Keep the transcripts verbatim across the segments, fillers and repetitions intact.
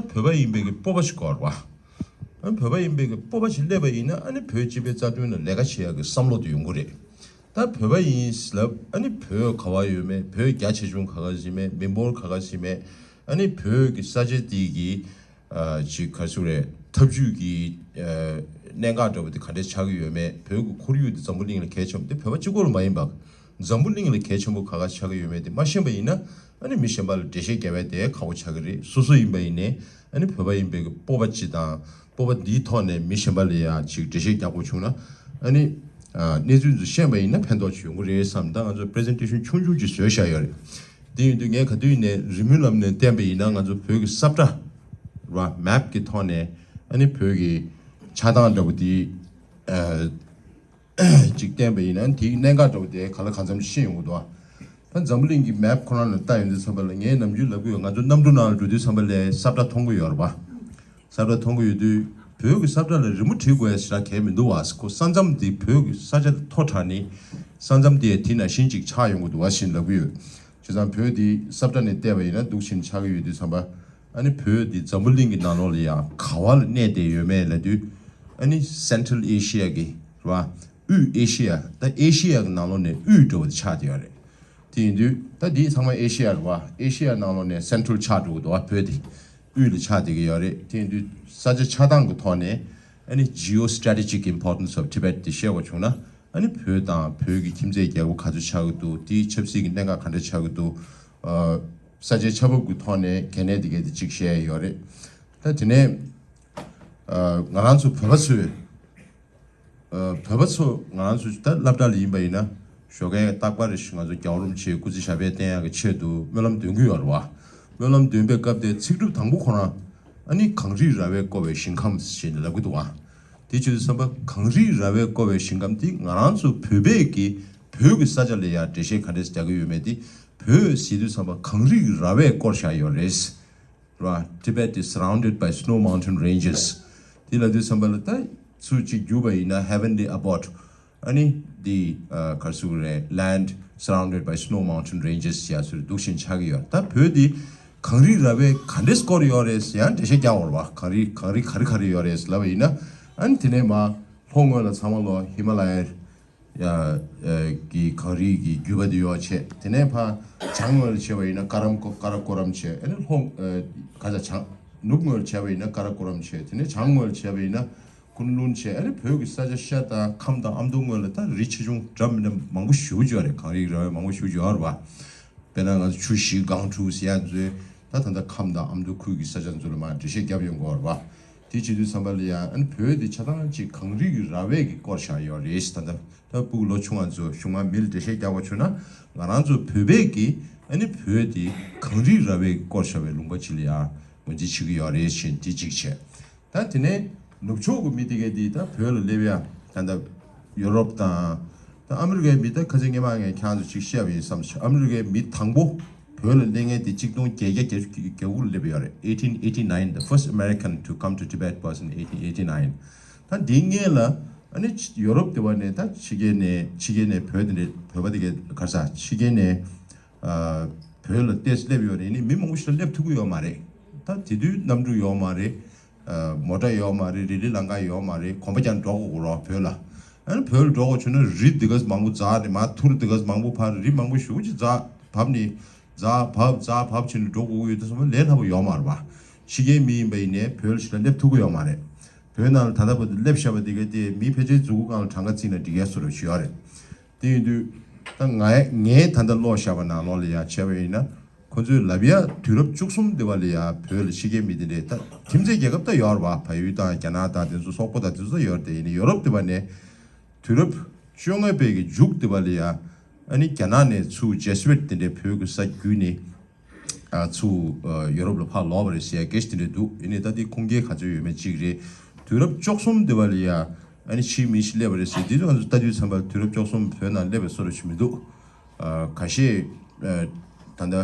བོད་པ་ཡིན་པའི་གི་སྤོབས་པ་ཞིག་དགོས་རེད་བ། ཨ་ནི་བོད་པ་ཡིན་པའི་གི་སྤོབས་པ་ཞིག་སླེབས་པ་ཡིན་ན། ཨ་ནི་བོད་སྤྱི་པའི་རྩ་དོན་ལ་ལས་ཀ་བྱེད་ཡག་གི་བསམ་བློ་དེ་ཡོང་གི་རེད། ད་བོད་པ་ཡིན་ལབ། ཨ་ནི་བོད་ག་བ་ཡོད་མེད། བོད་རྒྱ་ཆེ་ཆུང་ག་ག་ཞིག་མེད། མི་འབོར་ག་ག་ཞིག་མེད། ཨ་ནི་བོད་ཀྱི་ས་ཆ་དེ་གི་ཨ་ཅིག་ག་ཚོད་རེད། འཐབ་ཇུས་ཀྱི་ཨ་གནད་འགག་འདྲ་བོ་དེ་ག་འདྲས་ཆགས་ཀྱི་ཡོད་མེད། བོད་ཀྱི་ཁོར་ཡུག་དེ་འཛམ་བུ་གླིང་ལ་གལ་ཆེན་པོ་དེ་བོད་པ་གཅིག་པོ་ལ་མ་ཡིན་པ། འཛམ་བུ་གླིང་ལ་གལ་ཆེན་པོ་ག་ག་ཆགས་ཀྱི་ཡོད་མེད་དེ་མ་ཤེས་པ་ཡིན་ན། ཨ་ནི་མི་གཞན་པ་ལ་འགྲེལ་བཤད་རྒྱག་པ་དེ་ཁག་པོ་ཆགས་ཀྱི་རེད། སོ་སོ་ཡིན་པ་ཡིན་ནའི། ཨ་ནི་བོད་པ་ཡིན་པའི་གི་སྤོབས་པ་ཅིག་དང་། སྤོབས་པ་འདིའི་ཐོག་ནས་མི་གཞན་པ་ལ་ཡང་ཅིག་འགྲེལ་བཤད་རྒྱག་དགོས་བྱུང་ན། ཨ་ནི་ཨ་གནས་ཚུལ་ཚོ་ཤེས་པ་ཡིན་ན་ཕན་ཐོགས་ཅིག་ཡོང་གི་རེད་བསམ། ད་ང་ཚོ་པི་རི་ཟེན་ཊེ་ཤན་ཆུང་ཆུང་ཅིག་བཟོས་བཞག་ཡོད་རེད། དེ་ཡིན་དུས་ངས་ག་དུས་ཡིན་ནའི་རི་མོའི་ལམ་ནས་བསྟན་པ་ཡིན་ན། ང་ཚོ་བོད་ཀྱི་ས་བཀྲ་ར་མེབ་ཀྱི་ཐོག་ནས། ཨ་ནི་བོད་ཀྱི་ཆགས་སྟངས་འདྲ་བོ་དེ་ཨ་ཅིག་བསྟན་པ་ཡིན་ན། དེའི་གནད་འགག་འདྲ་བོ་དེ་ག་ལ་གང་འཚམ་ཤེས་ཡོང་གི་འདུག་ཨ། ད་འཛམ་བུ་གླིང་གི་མེབ་ཁོ་རང་ལ་ལྟ་ཡོང་དུས་ཙམ་པ་ལ། ངས་ནམ་རྒྱུན་ལབ་ཀྱི་ཡོད། ང་ཚོ་གནམ་གྲུ་ནང་ལ་འགྲོ་དུས་ཙམ་པ་ལ་ས་བཀྲ་མཐོང་གི་ཡོད་རེད་པ། ས་བཀྲ་མཐོང་གི་ཡོད་དུས། བོད་ཀྱི་ས་བཀྲ་ལ་རི་མོ་བྲིས་དགོས་ཡ་ཞེ་དྲག་གལ་མི་འདུག་བ། ཁོ་ས་མཚམས་དེ་བོད་ཀྱི་ས་ཆ་དེ་མཐོ་དྲགས་ནས། ས་མཚམས་དེ་དེ་ནང་བཞིན་ཅིག་ཆགས་ཡོང་གི་འདུག་བ་ཞེས་ལབ་ཀྱི་ཡོད། བྱས་ཙང་བོད་འདི་ས་བཀྲ་ནས་བལྟས་པ་ཡིན་ན་འདུག་བཞིན་ཆགས་ཀྱི་ཡོད་དུས་ཙམ་པ། ཨ་ནི་བོད་འདི་འཛམ་བུ་གླིང་གི་ནང་ལོགས་ལ་ཡང་ག་བ་ལ་གནས་བསྡད་ཡོད་མེད་ལབ་དུས། ཨ་ནི་Central Asia གི་རེད་བ། དབུས་ཨེ་ཤི་ཡ། ད་ཨེ་ཤི་ཡ་གི་ནང་ལོགས་ནས་དབུས་འདྲ་བོ་དེ་ཆགས་བསྡད་ཡོད་རེད། དེ་ཡིན་དུས་ད་འདི་ཚང་མ་ཨེ་ཤི་ཡ་རེད་བ། ཨེ་ཤི་ཡ་ནང་ལོགས་ནས་Central ཆགས་འགྲོ་གི་འདུག་བ། བོད་དེ་དབུས་ལ་ཆགས་བསྡད་ཀྱི་ཡོད་རེད། དེ་ཡིན་དུས་ས་ཆ་ཆགས་སྟངས་ཀྱི་ཐོག་ནས། ཨ་ནི་Geostrategic Importance of Tibet དེ་བཤད་དགོས་བྱུང་ན། ཨ་ནི་བོད་དང་བོད་ཀྱི་ཁྱིམ་མཚེས་རྒྱལ་ཁབ་ག་ཚོད་ཆགས་ཀྱི་འདུག་དེའི་ཆབ་སྲིད་ཀྱི་གནད་འགག་ག་འདྲ་ཆགས་ཀྱི་འདུག་ཨ་ས་ཆའི་ཆ་བབ་ཀྱི་ཐོག་ནས་གལ་གནད་དེ་གའི་དེ་གཅིག་བཤད་ཡོད་རེད། ད་དེ་ནས་ཨ་ང་རང་ཚོ་བོད་པ་ཚོས། ཨ་བོད་པ་ཚོ་ང་རང་ཚོ་ད་སློབ་གྲྭ་ལ་ཡིན་པ་ཡིན་ན། ཞོགས་ཀའི་རྟག་པར་རེ་བཞིན་ང་ཚོ་རྒྱལ་བ་རིན་པོ་ཆེའི་སྐུ་ཚེ་ཞབས་པད་བརྟན་ཡག་གི་ཆེད་དུ་སྨོན་ལམ་འདོན་གྱི་ཡོད་རེད་བ། སྨོན་ལམ་འདོན་པའི་སྐབས་དེ་ཚིག་གྲུབ་དང་པོ་ཁོ་རང་། ཨ་ནི་གངས་རི་ར་བས་བསྐོར་བའི་ཞིང་ཁམས་ཞེས་ནས་ལབ་ཀྱི་འདུག་བ། དེ་བྱེད་དུས་ཙམ་པ་གངས་རི་ར་བས་བསྐོར་བའི་ཞིང་ཁམས་དེ་ང་རང་ཚོ་བོད་པས་ཀྱི་བོད་ཀྱི་ས་ཆ་ལ་ཡང་འགྲེལ་བཤད་ག་འདྲས་རྒྱག་གི་ཡོད་མེད་དེ། བོད་ཟེར་དུས་ཙམ་པ་གངས་རི་ར་བས་བསྐོར་བཞག་ཡོད་རེད། ར། Tibet is surrounded by snow mountain ranges. དེ་ལབ་དུས་ཙམ་པ་ལ་ད་ཚུར་གཅིག་བསྒྱུར་བ་ཡིན་ན། Heavenly abode. ཨ་ནི་འདི་ཨ་ག་རེ་ཟེར་དགོས་རེད། Land surrounded by snow mountain ranges ཡ་ཟུར་འདུག་བཞིན་ཆགས་ཀྱི་ཡོད། ད་བོད་འདི་གངས་རི་ར་བས་ག་འདྲས་བསྐོར་ཡོད་རེད་ཟེར་ཡང་འགྲེལ་བཤད་རྒྱག་འོར་བ། གངས་རི་གངས་རི་ག་རེ་ག་རེ་ཡོད་རེད་ལབ་པ་ཡིན་ན། ཨ་ནི་དེ་ནས་མར་ལྷོ་ངོས་ལ་ཚང་མ་ལོ་ཧི་མ་ལ་ཡ་ཡ་ཨ་གི་གངས་རི་གི་རྒྱུད་པ་དེ་ཡོད་བྱས། དེ་ནས་ཕར་བྱང་ངོས་ལ་བྱས་པ་ཡིན་ན་ཀ་རམ་ཀོ་ཀ་ར་ཀོ་རམ་བྱས། ཨ་ནི་ལྷོ་ཨ་ག་ས་བྱང་ནུབ་ངོས་ལ་བྱས་པ་ཡིན་ན་ཀ་ར་ཀོ་རམ་བྱས། དེ་ནས་བྱང་ངོས་ལ་བྱས་པ་ཡིན་ན་ཀུན་ལུན་བྱས། ཨ་ནི་བོད་ཀྱི་ས་ཆ་ཤར་དང་ཁམས་དང་ཨ་མདོ་ངོས་ལ་ད་རི་ཆེ་ཆུང་འདྲ་མི་འདྲ་མང་པོ་ཞེ་པོ་ཅིག་ཡོད་རེད། གངས་རི་ར་བས་མང་པོ་ཞེ་པོ་ཅིག་ཡོད་རེད་བ། དཔེར་ན་ང་ཚོ་ཆུ་བཞི་སྒང་དྲུག་ཟེར་ཡ་ཚོའི་ད་ད་ལྟ་ཁམས་དང་ཨ་མདོ་ཁུལ་གྱི་ས་ཆ་ཚོ་ལ་མར་འགྲེལ་བཤད་བརྒྱབ་ཡོང་གི་ཡོད་རེད་བ། དེ་བྱེད་དུས་ཙམ་པ་ལ་ཡང་ཨ་ནི་བོད་དེ་ཆ་ཚང་གཅིག་གངས་རི་གི་ར་བས་ཀྱིས་བསྐོར་བཞག་ཡོད་རེད། ད་ལྟ་ད་སྤུ་གུ་ལོ་ཆུང་བ་ཚོ་གཞུག་མ་མི་ལ་འགྲེལ་བཤད་རྒྱག་པ་བྱུང་ན། ང་རང་ཚོ་བོད་པས་ཀྱིས་ཨ་ནི་བོད་དེ་གངས་རི་ར་བས་ཀྱིས་བསྐོར་བཞག་པའི་ལུང་པ་ཅིག་ལ་ཡང་ངོས་འཛིན་བྱེད་ཀྱི་ཡོད་རེད་ཅེས་དེ་གཅིག་བྱས། ད་དེ་ནས་ནུབ་ཕྱོགས་ཀྱི་མི་དེ་གས་དེ་ད་བོད་ལ་སླེབས་ཡ། ད་ལྟ་ཡོ་རོབ་དང་། ད་ཨ་མི་རི་ཀའི་མི། ད་ཁ་སང་སྔོན་མ་ངས་ཁྱེད་རང་ཚོ་ཅིག་བཤད་པ་ཡིན་བསམ་སོང་། ཨ་མི་རི་ཀའི་མི་དང་པོ་བོད་ལ་སླེབས་མཁན་དེ་གཅིག་སྟོང་བརྒྱད་བརྒྱ་བརྒྱད་ཅུ་གྱ་དགུ་ལ་སླེབས་ཡོད་རེད། eighteen eighty nine, the first American to come to Tibet was in eighteen eighty nine. ད་འདིའི་སྔོན་ལ་ཨ་ནི་ཡོ་རོབ་དེ་བ་ནས་ད་ཕྱི་རྒྱལ་ནས་ཕྱི་རྒྱལ་ནས་བོད་དེ་འདྲའི་བོད་པ་དེ་གས་ག་རེ་ཟ། ཕྱི་རྒྱལ་ནས་ཨ་བོད་ལ་ཏོག་ཙམ་སླེབས་ཡོད་རེད། ནི་མི་མང་པོ་ཞིག་ལ་སླེབས་ཐུབ་ཀྱི་ཡོད་མ་རེད། ད་དེ་དུས་གནམ་གྲུ་ཡོད་མ་རེད། ཨ་མོ་ཊ་ཡོད་མ་རེད། རི་ལི་ལམ་ཁ་ཡོད་མ་རེད། གོམ་པ་རྒྱག་འགྲོ་དགོས་རེད་བོད་ལ། ཨ་ནི་བོད་ལ་འགྲོ་དགོས་བྱུང་ན་རི་འདི་ག་ཙམ་མང་པོ་འཛེགས་ནས། མར་ཐུར་འདི་ག་ཙམ་མང་པོ་ཕར། རི་མང་པོ་ཞེ་པོ་ཅིག་འཛེགས་བབས་ནས། འཛེགས་བབས་འཛེགས་བབས་བྱས་ནས་འགྲོ་དགོས་ཀྱི་ཡོད་དུས་ཙམ་པ་ལས་སླ་པོ་ཡོད་མ་རེད་པ། ཕྱི་རྒྱལ་མི་ཡིན་པ་ཡིན་ནའི་བོད་ལ་ཞིག་ལ་སླེབས་ཐུབ་ཀྱི་ཡོད་མ་རེད། བོད་ནང་ལ་ད་ལྟ་བར་དུ་སླེབས་བཞག་པ་འདི་ག་དེ་མི་ཕལ་ཆེར་མཛུ་གུ་སྒང་ལ་གྲངས་ཀ་བརྩིས་ན་འགྲིག་ཡ་བཟོ་འདྲ་ཞིག་ཡོད་རེད། དེ་ཡིན་དུས་ད་ང་ངས་ད་ལྟ་ཀློག་བཞག་པ་ནང་ལོགས་ལ་ཡ་བྱས་པ་ཡིན་ན། ཁོ་ཚོས་ལབ་ཡ་དུས་རབས་བཅུ་གསུམ་དེ་བ་ལ་ཡ་བོད་ལ་ཕྱི་རྒྱལ་མི་དེ་འདྲས། ད་ཁྱིམ་མཚེས་རྒྱལ་ཁབ་ད་ཡོད་རེད་བ། བལ་ཡུལ་དང་རྒྱ་ནག་དང་དེ་ཚོ་སོག་པོ་དང་དེ་ཚོ་ད་ཡོད་རེད། དེ་ཡིན་ནའི་ཡོ་རོབ་དེ་བ་ནས་དུས་རབས་བཅོ་ལྔ་པའི་གི་མཇུག་དེ་བ་ལ་ཡ། ཨ་ནི་རྒྱ་ནག་ནས་ཚུར་ཇེ་སུ་ཝིཊ་དེ་འདྲས་བོད་ཀྱི་ས་བརྒྱུད་ནས། ཨ་ཚུར་ཨ་ཡོ་རོབ་ལ་ཕར་ལོག་པ་རེད་ཟེར་ཡ་སྐད་ཆ་དེ་འདྲས་འདུག་ཡིན་ནའི་ད་དེ་ཁུངས་སྐྱེལ་ག་ཚོད་ཡོད་མེད་གཅིག་རེད། དུས་རབས་བཅུ་གསུམ་དེ་བ་ལ་ཡ་ཨ་ནི་ཕྱིའི་མི་ཞིག་སླེབས་པ་རེད་ཟེར། དེ་ཚོ་ང་ཚོ་ལྟ་དུས་ཙམ་པ་དུས་རབས་བཅུ་གསུམ་བོད་ནང་སླེབས་པའི་བཟོ་འདྲ་ཞིག་མི་འདུག་ཨ་ཁ་ཤས་ཨ་ད་ལྟ་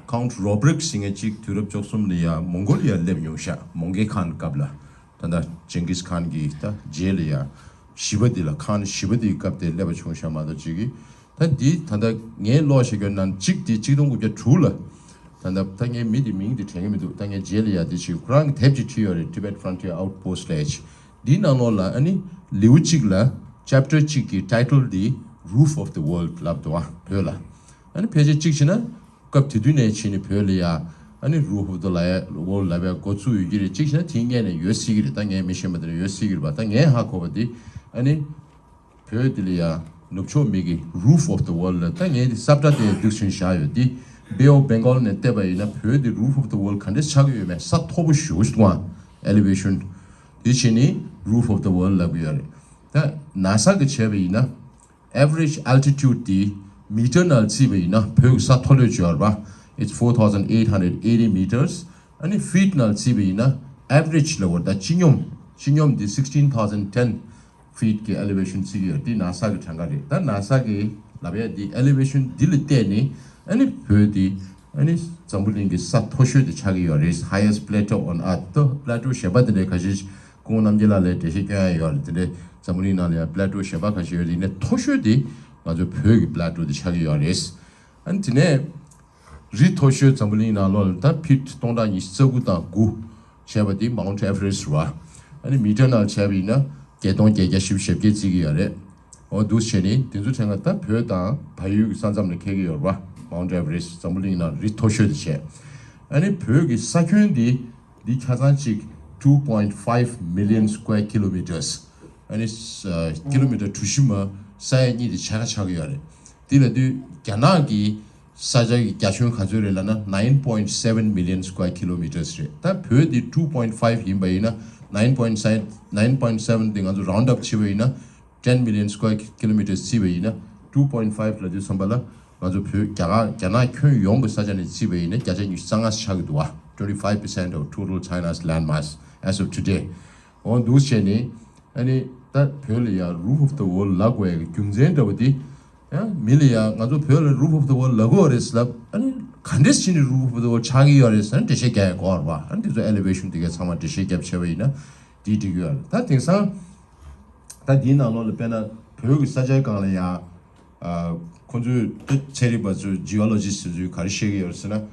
ཁའུན་ཊི་རོ་བྷི་རིག་ཟེར་མཁན་གཅིག་དུས་རབས་བཅུ་གསུམ་ལ་ཡ་མོང་གོ་ལི་ཡ་སླེབས་མྱོང་ཤག་མོང་གེ་ཁཱན་སྐབས་ལ། ད་ལྟ་ཇིང་གིས་ཁཱན་གྱི་ད་རྗེས་ལ་ཡ། བཞི་པ་འདི་ལ། ཁཱན་བཞི་པ་འདིའི་སྐབས་དེ་སླེབས་པ་བྱུང་ཤག་མ་གཏོགས་གཅིག་གིས། ད་འདི་ད་ལྟ་ངས་ཀློག་བཞག་རྒྱུ་ནང་གཅིག་དེ་གཅིག་སྟོང་དགུ་བརྒྱ་དྲུག་ལ། ད་ད་ད་ངའི་མི་དེ་མིང་དེ་དྲན་གྱི་མི་འདུག་ད་ངས་རྗེས་ལ་ཡ་དེ་ཞིག་ཁོ་རང་གི་དེབ་ཅིག་བྲིས་ཡོད་རེད། Tibet Frontier Outpost ལབ་ཅིག་འདིའི་ནང་ལོགས་ལ་ཨ་ནི་ལེའུ་གཅིག་ལ་chapter གཅིག་གི་title འདི་Roof of the World ལབ་འདུག་ཨ། བོད་ལ་ཨ་ནི་ཕལ་ཆེར་གཅིག་བྱས་ན་སྐབས་དེ་དུས་ནས་བྱས་ནས་བོད་ལ་ཡ་ཨ་ནི་Roof of the World ལབ་ཡ་འགོ་བཙུགས་ཡོད་ཀྱི་རེད། གཅིག་བྱས་ན་དེའི་སྔོན་ནས་ཡོད་སྲིད་ཀྱི་རེད། ད་ངས་མི་ཤེས་པ་དེ་འདྲ་ཡོད་སྲིད་ཀྱི་རེད་པ། ད་ངས་ཧ་གོ་བ་འདི་ཨ་ནི། བོད་འདི་ལ་ཡ་ནུབ་ཕྱོགས་མི་གི་Roof of the World ལ་ད་ངས་འདི་ས་བཀྲ་དེ་འདུག་སེ་བཞག་ཡོད། འདི་Bay of Bengal ནས་བལྟས་པ་ཡིན་ན་བོད་འདི་Roof of the World ག་འདྲས་ཆགས་ཀྱི་ཡོད་མེད། ས་མཐོ་པོ་ཞེ་པོ་ཞིག་འདུག་ཨ། Elevation དེ་བྱས་ནི་Roof of the World ལབ་ཀྱི་ཡོད་རེད། ད་NASA གི་བྱས་པ་ཡིན་ན་average altitude དེ་མི་ཊར་ནང་བརྩིས་པ་ཡིན་ན་བོད་ཀྱི་ས་མཐོ་ལོས་བརྗོད་པ། It's four thousand eight hundred eighty meters. ཨ་ནི་ཕིཊ་ནང་བརྩིས་པ་ཡིན་ན་average ལབ་དགོས་རེད། ད་སྤྱི་སྙོམས་སྤྱི་སྙོམས་འདི་sixteen thousand ten feet གི་elevation བརྩི་གི་ཡོད། འདི་NASA གི་གྲངས་ཀ་རེད། ད་NASA གི་ལབ་ཡ་འདི་elevation འདི་ལ་བལྟས་ནས་ཨ་ནི་བོད་འདི་ཨ་ནི་འཛམ་བུ་གླིང་གི་ས་མཐོ་ཤོས་དེ་ཆགས་ཀྱི་ཡོད་རེད། Highest plateau on earth. ད་plateau གཞན་པ་དེ་འདྲའི་ཁ་ཤས་སྐུ་ངོ་རྣམ་རྒྱལ་ལགས་ལ་འགྲེལ་བཤད་སྐྱོན་ཡ་ཡོད་རེད། དེ་འདྲའི་འཛམ་བུ་གླིང་ནང་ལ་ཡང་plateau གཞན་པ་ཁ་ཤས་ཡོད་རེད། ཡིན་ནའི་མཐོ་ཤོས་དེ་ང་ཚོ་བོད་ཀྱི་plateau དེ་ཆགས་ཀྱི་ཡོད་རེད། ཨ་ནི་དེ་ནས། རི་མཐོ་ཤོས་འཛམ་བུ་གླིང་ནང་ལོགས་ལ་ད་ཕིཊ་སྟོང་ཕྲག་ཉི་ཤུ་རྩ་དགུ་དང་དགུ་བྱས་པ་དེ་Mount Everest རེད་བ། ཨ་ནི་མི་ཊར་ནང་བྱས་པ་ཡིན་ན་བརྒྱད་སྟོང་བརྒྱད་བརྒྱ་བཞི་བཅུ་ཞེ་བརྒྱད་བརྩི་གི་ཡོད་རེད། འོ་འདུག་སེ་བྱས་ནི་དེ་ཚོ་དྲན་ག་ད་བོད་དང་བལ་ཡུལ་གྱི་ས་མཚམས་ལ་འཁེལ་གི་ཡོད་རེད་བ། Mount Everest འཛམ་བུ་གླིང་ནང་རི་མཐོ་ཤོས་དེ་བྱས། ཨ་ནི་བོད་ཀྱི་ས་ཁྱོན་འདི་འདི་ཆ་ཚང་གཅིག་two point five million square kilometers ཨ་ནི་ཀི་ལོ་མི་ཊར་གྲུ་བཞི་མ་ས་ཡ་གཉིས་དེ་ཆ་ཁ་ཆགས་ཀྱི་ཡོད་རེད། དེ་ལ་དུས་རྒྱ་ནག་གི་ས་ཆ་གི་རྒྱ་ཁྱོན་ག་ཚོད་རེད་ལབ་ན་nine point seven million square kilometers རེད། ད་བོད་འདི་two point five ཡིན་པ་ཡིན་ན་nine point seven nine point seven དེ་ང་ཚོ་round up བྱེད་པ་ཡིན་ན་ten million square kilometers བརྩིས་པ་ཡིན་ན་two point five ལབ་དུས་ཙམ་པ་ལ་ང་ཚོ་བོད་རྒྱ་གར་རྒྱ་ནག་ཁྱོན་ཡོངས་ཀྱི་ས་ཆ་ནས་བརྩིས་པ་ཡིན་ན་བརྒྱ་ཆ་ཉི་ཤུ་རྩ་ལྔ་ཆགས་ཀྱི་འདུག་བ། Twenty five percent of total China's landmass as of today. འོ་འདུག་བྱས་ནས་ཨ་ནི་ད་བོད་ལ་ཡ་Roof of the World ལབ་དགོས་ཡ་གི་རྒྱུ་མཚན་འདྲ་བོ་དེ་ཡང་མི་ལ་ཡ་ང་ཚོ་བོད་ལ་Roof of the World ལབ་དགོས་རེད་ལབ། ཨ་ནི་ག་འདྲས་བྱས་ནས་Roof of the World ཆགས་ཀྱི་ཡོད་རེད་ཟེར་ན་འགྲེལ་བཤད་རྒྱག་ཡ་དགོས་རེད་བ། ཨ་ནི་དེ་ཚོ་elevation དེ་གའི་ཚང་མ་འགྲེལ་བཤད་རྒྱབ་བྱས་པ་ཡིན་ན་དེ་འགྲིག་གི་ཡོད་རེད། ད་དེང་སང་ད་འདིའི་ནང་ལོགས་ལ་དཔེར་ན་བོད་ཀྱི་ས་ཆའི་སྒང་ལ་ཡ་ཁོ་ཚོས་ད་ཚན་རིག་པ་ཚོ་geologist ཚོས་ག་རེ་བཤད་ཀྱི་ཡོད་རེད་ཟེར་ན།